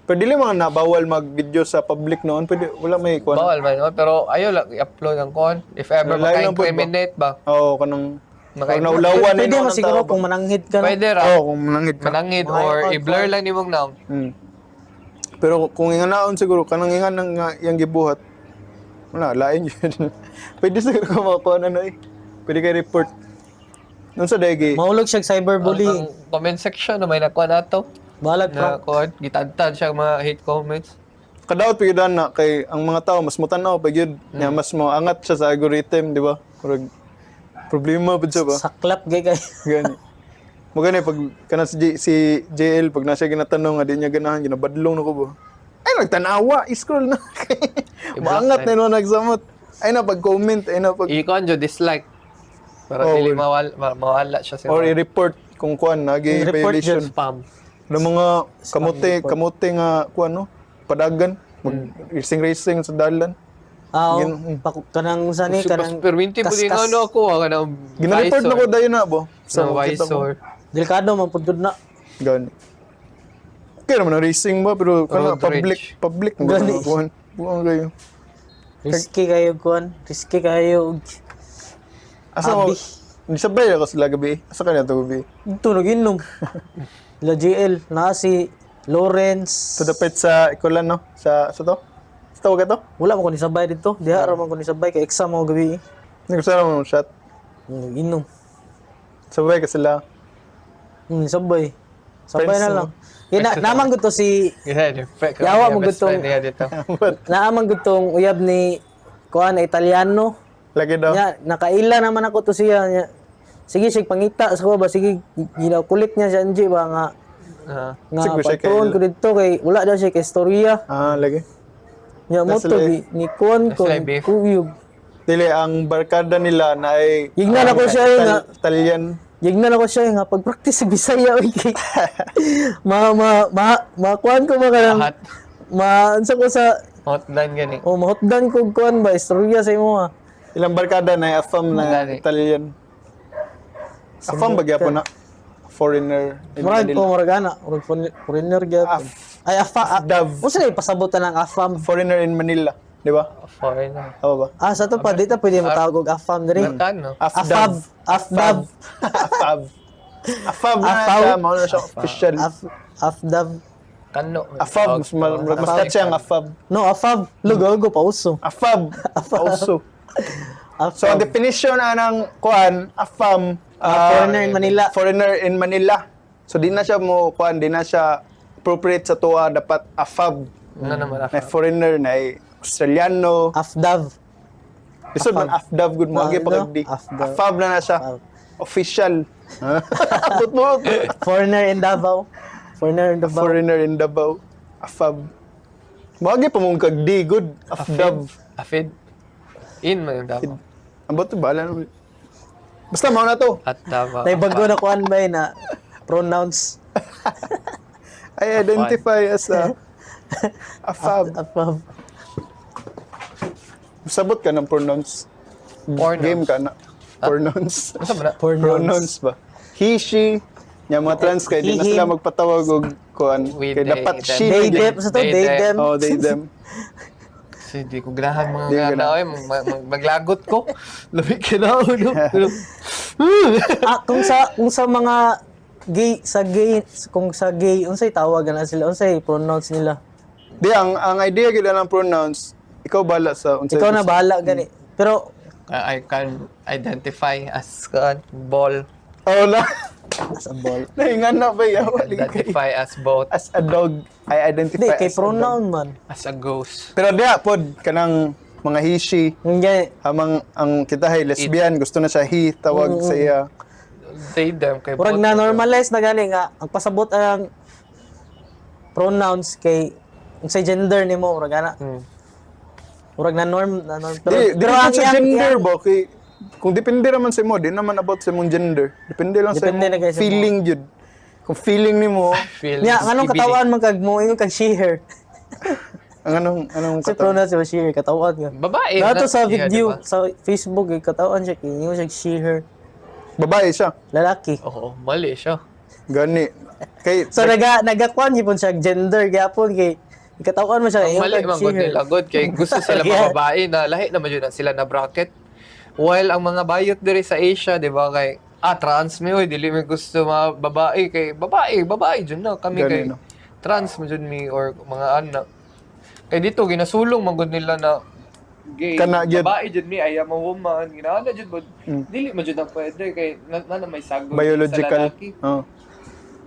Pero dili mga nabawal mag-video sa public noon. Pwede, wala may kuan. Bawal man, no? Pero ayaw lang i-upload ang kuan. If ever Layo lang po ba? maka-incriminate ba? Oo, kanang Maka- pag naulawan Pwede ni mo siguro kung mananghid ka na. Pwede ra. Oo, kung mananghid ka. Manangid or i-blur lang nimong naong. Pero kung inganaon siguro, kanang ingan ang nga iyang gibuhat, wala, lain yun. Pwede siguro ka makakuha na eh. Pwede kay report. Noon sa degi, Mahulog siya cyberbullying. Ang comment section na may nakuha na to. Balag Na prank. kuan, gitadtad siya ang mga hate comments. Kadaot pa gyud na kay ang mga tao mas mutanaw pa gyud. Nya mas moangat siya sa algorithm, di ba? Murag problema pud siya ba? Saklap gay kay. Gani. Mo gani pag kana si, si JL pag na siya ginatanong nga di niya ganahan, ginabadlong na ko ba. Ay nagtanawa, i-scroll na. Maangat na no nagsamot. Ay na pag comment, ay na pag I-kuan jo dislike. Para Oh, dili mawala siya sa or i-report kung kuan nagi I-report violation. spam. Ng mga kamote, kamote nga kuan no, padagan, mag racing racing sa dalan. Ah, oh, kanang sa ni kanang Perminti po din kaskas. ano ako ah, kanang Gina-report na ko dayon na bo. sa Sa kita ko. visor. Delikado man pud gud na. Gani. Okay naman ang racing ba pero kana Road public rage. public mo Gani. kuan. Buang kayo. Risky kayo kuan. Risky kayo. Asa mo? Abi. Ni sabay ako sila gabi. Asa ka na to gabi? Ito naginom. La JL na si Lawrence. So dapat sa ikulan no? Sa to? Sa tawag to? Wala man ko ni sabay dito. Diha ra man ko ni sabay kay exam mo gabi. Hindi ko sana mo shot. Naginom. Sabay ka sila. Sabay. Sabay Friends na mo. lang. Kaya na, naman gud to si Yeah, Yawa mo gutong- niya dito. naaman gud tong uyab ni kuan na Italiano. Lagi daw. Nya nakaila naman ako to siya. Nya, sige siya pangita sa ko ba, sige ginakulit niya si Angie ba nga Ah. nga Sige, siya pagtuon ko dito kay wala daw siya kay istorya. Ah, lagi. Nya mo That's to ni kuan ko That's ni like beef. kuyog. Dili ang barkada nila na ay Yignan ako siya eh, nga. Italian. Yignan ako siya eh, nga pag-practice sa Bisaya oy kay ma ma ma ma kuan ko ba kanang Lahat. ma unsa ko sa Hotline gani. o mahotdan ko kuan ba istorya sa imo ah. Ilang barkada na ay afam na Gani. Italian. Afam ba gyapon na? Foreigner in Murag Manila. ko murag ana, murag foreigner gyapon. Ay afa Afdav. Unsa na ipasabotan ang afam? Foreigner in Manila, di ba? Foreigner. Tama ba? Ah, sa to pa dito pwede matawag og afam diri. Amerikano. Afab, afdav, Afab. Afab na Afaw. siya, mao na siya official. af afdav. Kano. Afab, mas catchy ang afab. No, afab. Lugaw go pa uso. Afab, also. So, ang Afab. definition anang kuan, afam, Foreigner in Manila. Foreigner in Manila. So, di na siya mo kuan, di na siya appropriate sa tuwa, dapat afab. Ano naman Na afab? foreigner na ay Australiano. Afdav. Lisod man afdav gud mo Ah, agi pa no? kag di. Afdav. Afab na na siya. Afab. Official. Abot mo. Foreigner in Davao. Foreigner in Davao. Foreigner in Davao. Afab. Moagi pa mong kag di good. Afdav. Afid. In man yung Davao. Ambot to bahala na. Basta mao na to. At Davao. Nay bago na kuan ba eh, na pronouns. I identify as a afab. Afab. Sabot ka ng pronouns. Pronouns. Game ka na. Pronouns. Ano ba na? Pronouns. Pronouns ba? He, she. Nya mga trans kay di na He, sila him. magpatawag og kuan. We, Kay they, dapat them. she. They na gyud. them sa to They, they them. them. Oh, they them. Kasi di ko ganahan mga Di ko gana. ganahan. Oy, maglagot ko. Labi ka na. Ano? Ah, kung sa mga gay sa gay kung sa gay unsay tawag na sila, unsay pronouns nila? Di ang idea gyud ng pronouns, ikaw bahala sa unsay. Ikaw na bahala gani. Pero I can identify as kan ball. Oh, la. as a ball. Nahingan na ba yawa? Identify as both. As a dog, I identify Hindi kay as a dog. pronoun man. As a ghost. Pero diya pod kanang mga he she Hindi. hamang ang kita hay lesbian gusto na siya he tawag sa iya. They them kay Murag both. na normalize na gani nga ang pasabot ang pronouns kay unsay gender nimo murag ana. Murag na norm. Pero, Di, di pero naman ang sa iyang- gender iyang- ba kay kung depende raman sa imo, di naman about sa imong gender. Depende lang sa Depende imong na kay sa imo. feeling jud. Kung feeling nimo Feelings. Nya nganong TBD. katawaan man kag mo ingon kag she her. ang anong Kasi katawaan. pronouns ba she her katawaan nga. Babae. Nato na sa siya, video diba? sa Facebook eh, katawaan siya kay ingon siya she her. Babae siya. Lalaki. Oo, mali siya. Gani. Kay So nagakuan gyud siya gender gyapon kay ikatawan mo siya. Ang mali ingon man kag she, gud her. nila gud kay gusto sila mga babae na lahi naman jud ang sila na bracket. While ang mga bayot diri sa Asia, di ba, kay trans mi oy, dili mi gusto mga babae kay babae, babae jud na kami Gani, kay no? trans mo jud mi or mga anak. Kay dito ginasulong man gud nila na gay, Kana gyud. babae jud mi, I am a woman, ginaana jud mo. Dili man jud ang pwede kay na may sagot Biological. sa lalaki. Oh.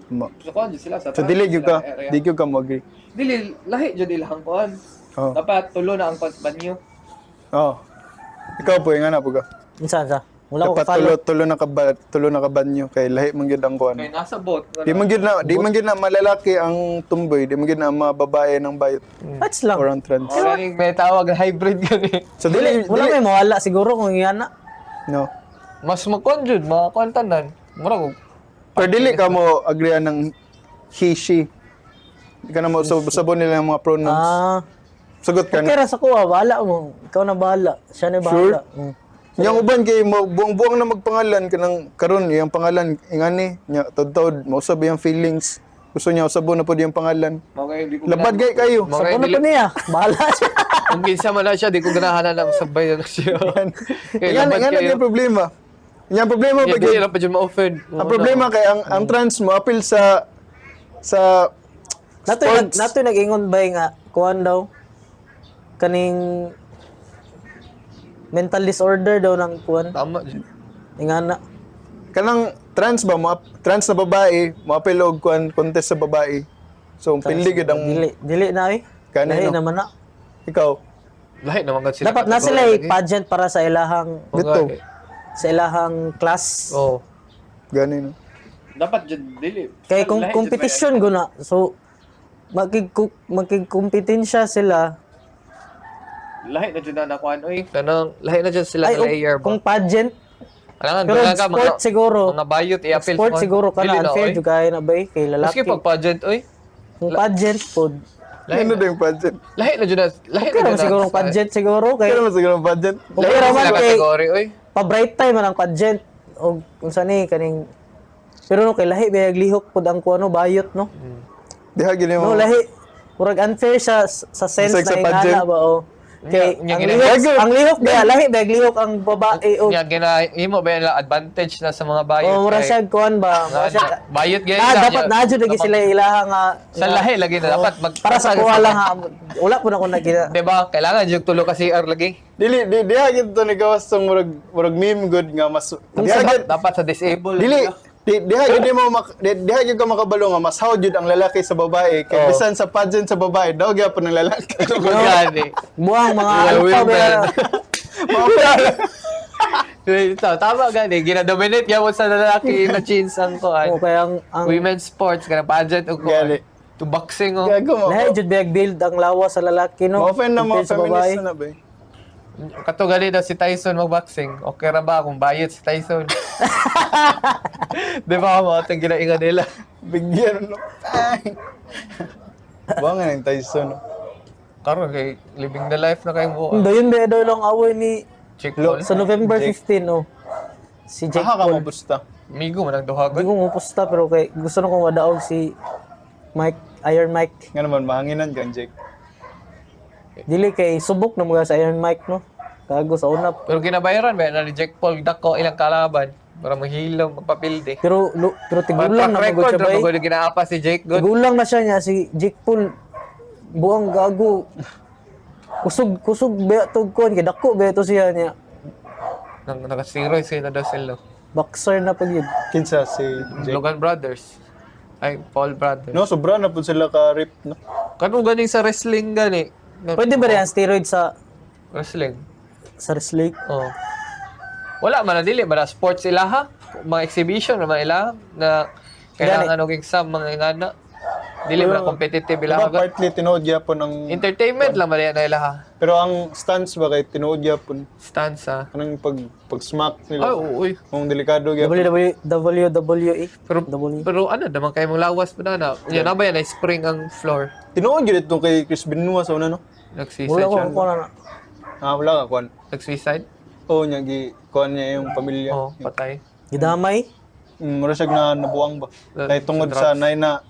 Ma. So kuan jud sila sa So trans dili gyud sila ka, area. di gyud ka mo agree. Dili lahi jud ilahang kuan. Oh. Dapat tulo na ang kuan sa banyo. Oh. Ikaw po nga na po ka. Unsa sa? Wala ko Dapat follow. tulo na ka banyo kay lahi man gyud ang kuan. Kay nasa boat. Di man gyud na malalaki ang tumboy, di man gyud na mga babae ng bayot Patch lang. or ang trans. Oh, may tawag na hybrid gani. So dili Wala dili may mawala siguro kung iyana. no. Mas makuan jud, mga kuan tanan. Mura ko. Pero dili ka mo agree ng he, she. Di ka na mo so sabon nila ang mga pronouns. Ah, Sagot ka okay na. ra sa kuha, bahala mo. Ikaw na bahala. Siya na bahala. Sure? Yang uban kay mo buang-buang na magpangalan kanang karon iyang pangalan ingani nya tod-tod mausab iyang feelings. Gusto niya usabon na pud iyang pangalan. Mga kayo, di ko Labad kay kayo. Mga Sa kayo, na dili, po niya. Bahala siya. kung kinsa man na siya, di ko ganahan na sabay na siya. Kay Ingan labad ingan kayo. ang problema. Yang problema Yeah, pag dili lang pa jud ma-offend. ang problema kay ang trans mo appeal sa sports. Natoy nag-ingon bay nga kuan daw kaning mental disorder daw ng kuan. Tama jud. Ingana. Kanang trans ba mo trans na babae mo appeal og kuan contest sa babae. So ang pili gyud ang Dili dili na eh. Kani, Lahi no? naman na. Ikaw. Lahi naman gud sila. Dapat na sila kategory eh, lagi. pageant para sa ilahang Dito. sa ilahang class. Oh. Gani no. Dapat jud dili. Kay kung Lahi jud competition guna. So makigkompetensya sila. Lahi na jud na nakuan oy. Kanang lahi na jud sila Ay, na layer ba. kung pageant, Kailangan pero dala ka mga sport siguro. mga bayot i-appeal Sport kuan. siguro kana Dili na, unfair oy. jud kay na bay kay lalaki. Maski pag pageant oy. Kung pageant pod. Lahi Ano na. din pageant? Lahi na jud na. Lahi Okay na naman jud na. siguro ang pageant siguro kay Kaya naman siguro ang pageant. okay Lahi na ra man sila kay kategory oy. pa bright time man ang pageant og unsa ni kaning pero no kay lahi bayag lihok pod ang kuano bayot no. Diha gini No mo. lahi murag unfair sa sense Bisag sa na pageant. ingana ba o. Kay Nya- nya ang gina- lihok ang lihok ba lahi bayag lihok ang babae o Nya gina imo ba yung advantage na sa mga bayot? oh, mura kay- siya kuan ba mura siya Bayot gyud Ah, sila. dapat na jud lagi sila ilaha nga Sa lahi lagi na dapat mag para sa kuha lang ha. Wala po na ko nagina. Di ba? Kailangan jud tulo ka CR lagi. Dili di diha gid to ni gawas tong murag meme good nga mas diha gid Dapat sa disabled. dili di diha gid mo mak, di, diha gid ka makabalo nga mas how jud ang lalaki sa babae kay bisan sa pageant sa babae daw gyapon ang lalaki. Gani. Buang mga Yeah, alpha ba. women. Ito, tama gani. Gina-dominate gyapon sa lalaki na chins ang kuan. O kaya ang Women's sports kana pageant o kuan. Gani. To boxing oh. Gago mo. lahi jud bayag build ang lawa sa lalaki no. Ma-offend na mga Compared sa babae. feminist na ba eh. Kato gali daw si Tyson magboxing. Okay ra ba kung bayot si Tyson? Di ba mo atong ginaingan nila? Bigyan no. Ay. Buwangan ang Tyson. no? Karon kay living the life na kay mo. Dayon ba daw lang away ni Jake Paul. sa November 15 oh. Si Jake Aha ka Paul. mabusta. Migo man ang duha Di gud. ko mupusta pero kay gusto na kong madaog si Mike Iron Mike. Nga naman mahanginan ka Jake. Dili kay subok na mga sa Iron Mike no. Kago sa una. Pero ginabayaran ba na ni Jake Paul dako ilang kalaban para mahilom magpapilde. Pero tigulang na Track magud record siya ra bay. magud ginaapa si Jake good. Tigulang na siya niya si Jake Paul. Buang gago. Kusog kusog ba tug kon kay dako ba to siya niya. Nang naka-steroids kay na daw sila. Boxer na pag yun. Kinsa si Jake. Logan Brothers. Ay, Paul Brothers. No, sobra na pud sila ka rip no. Kano ganing sa wrestling gani? Pwede ba rin ang steroid sa Wrestling. sa wrestling? Oh. Wala man na dili man na sports ilaha, mga exhibition naman ilaha na kailangan og exam mga ingana. Dili man na competitive ilaha. Diba partly tinuod gyapon ang Entertainment lang man na ilaha. pero ang stance ba kay tinuod gyapon Stanza. kanang pag smack Ay, nila. uy. Kung delikado gyapon. WWE. Pero W. pero ano naman kay mong lawas pa na na. Unya na ba yan ay spring ang floor. Tinuod gyud itong kay Chris Benoit sa una no. Nag-suicide Wala ko siya. kung ano na. Ah, wala ka kuan. Nag-suicide? Oo, niya gi kuan niya yung pamilya. Oh, patay. Gidamay. Mura siya na nabuang ba. Kay tungod sa nay na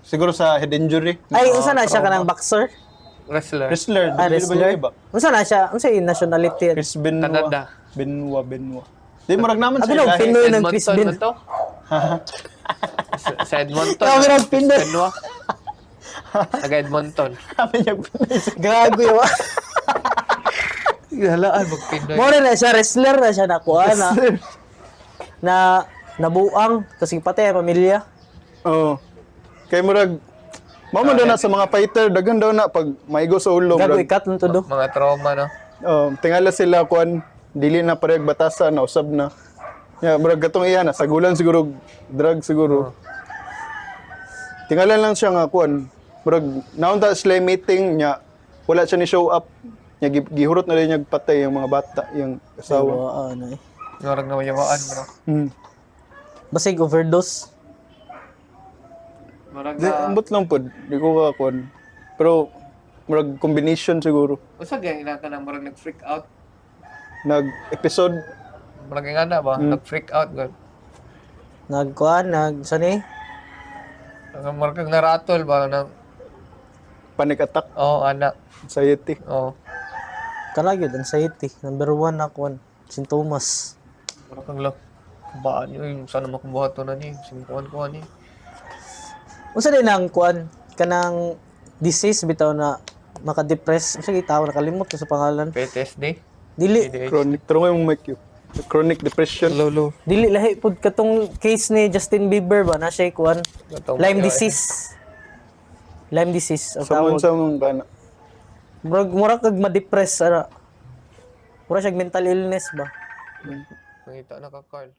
siguro sa head injury. Ay, unsa na siya kanang boxer? Wrestler. Wrestler, Ah, dili ba wrestler. yung iba? Unsa na siya? Unsa yung nationality? Chris Benoit. Canada. Benoit, Benoit. Di murag naman Abi siya no, lahi. Pinoy ng Chris Edmonton Ben. man to? Sa Edmonton. Grabe ng Pinoy. Benoit. Taga Edmonton. Sabi niya Pinoy. Gago yun. Halaan mag Pinoy. More na siya, wrestler na siya nakuha na. Na nabuang, kasi pati ang pamilya. Oo. Kay murag mao man daw na sa mga fighter daghan daw na pag maigo sa ulo Gago murag ikat lang to do. Mga trauma, no? oh, tingala sila kuan dili na parehag batasa na usab na. Ya, murag gatong iya na sagulan siguro drug siguro. Tingala lang siya nga kuan. Murag naunta sila yung meeting niya wala siya ni show up. Nya gihurot na rin niya patay yung mga bata, yung asawa. Oo, ano eh. Murag na mayawaan, bro. Basig overdose. Murag Di, na... ambot lang pod, di ko ka kuan. Pero murag combination siguro. Usa gay na ka nang murag nag-freak out. Nag episode Murag nga na ba? Nag-freak out gud. Nagkuan, nag saan eh? Ang murag kang naratol ba nang panic attack, oh anak. anxiety. Oh. Kana gyud anxiety. Number one na kuan. Sintomas. Murag kang lo. Baan yun, sana makumbuhat to na ni. Simkuan ko ani. Unsa din ang kuan kanang disease bitaw na maka-depress. Unsa gyud tawag, nakalimot ko sa pangalan. PTSD. Dili ADHD. Chronic, pero mo mic yun. Chronic depression. Lolo. dili lahi pud katong case ni Justin Bieber ba na siya kuan. Katong Lyme mayo, eh. disease. Lyme disease ang Sa tawag. sa mong kana. Murag mura kag ma-depress ara. Mura siya mental illness ba. Mangita na ka, Carl.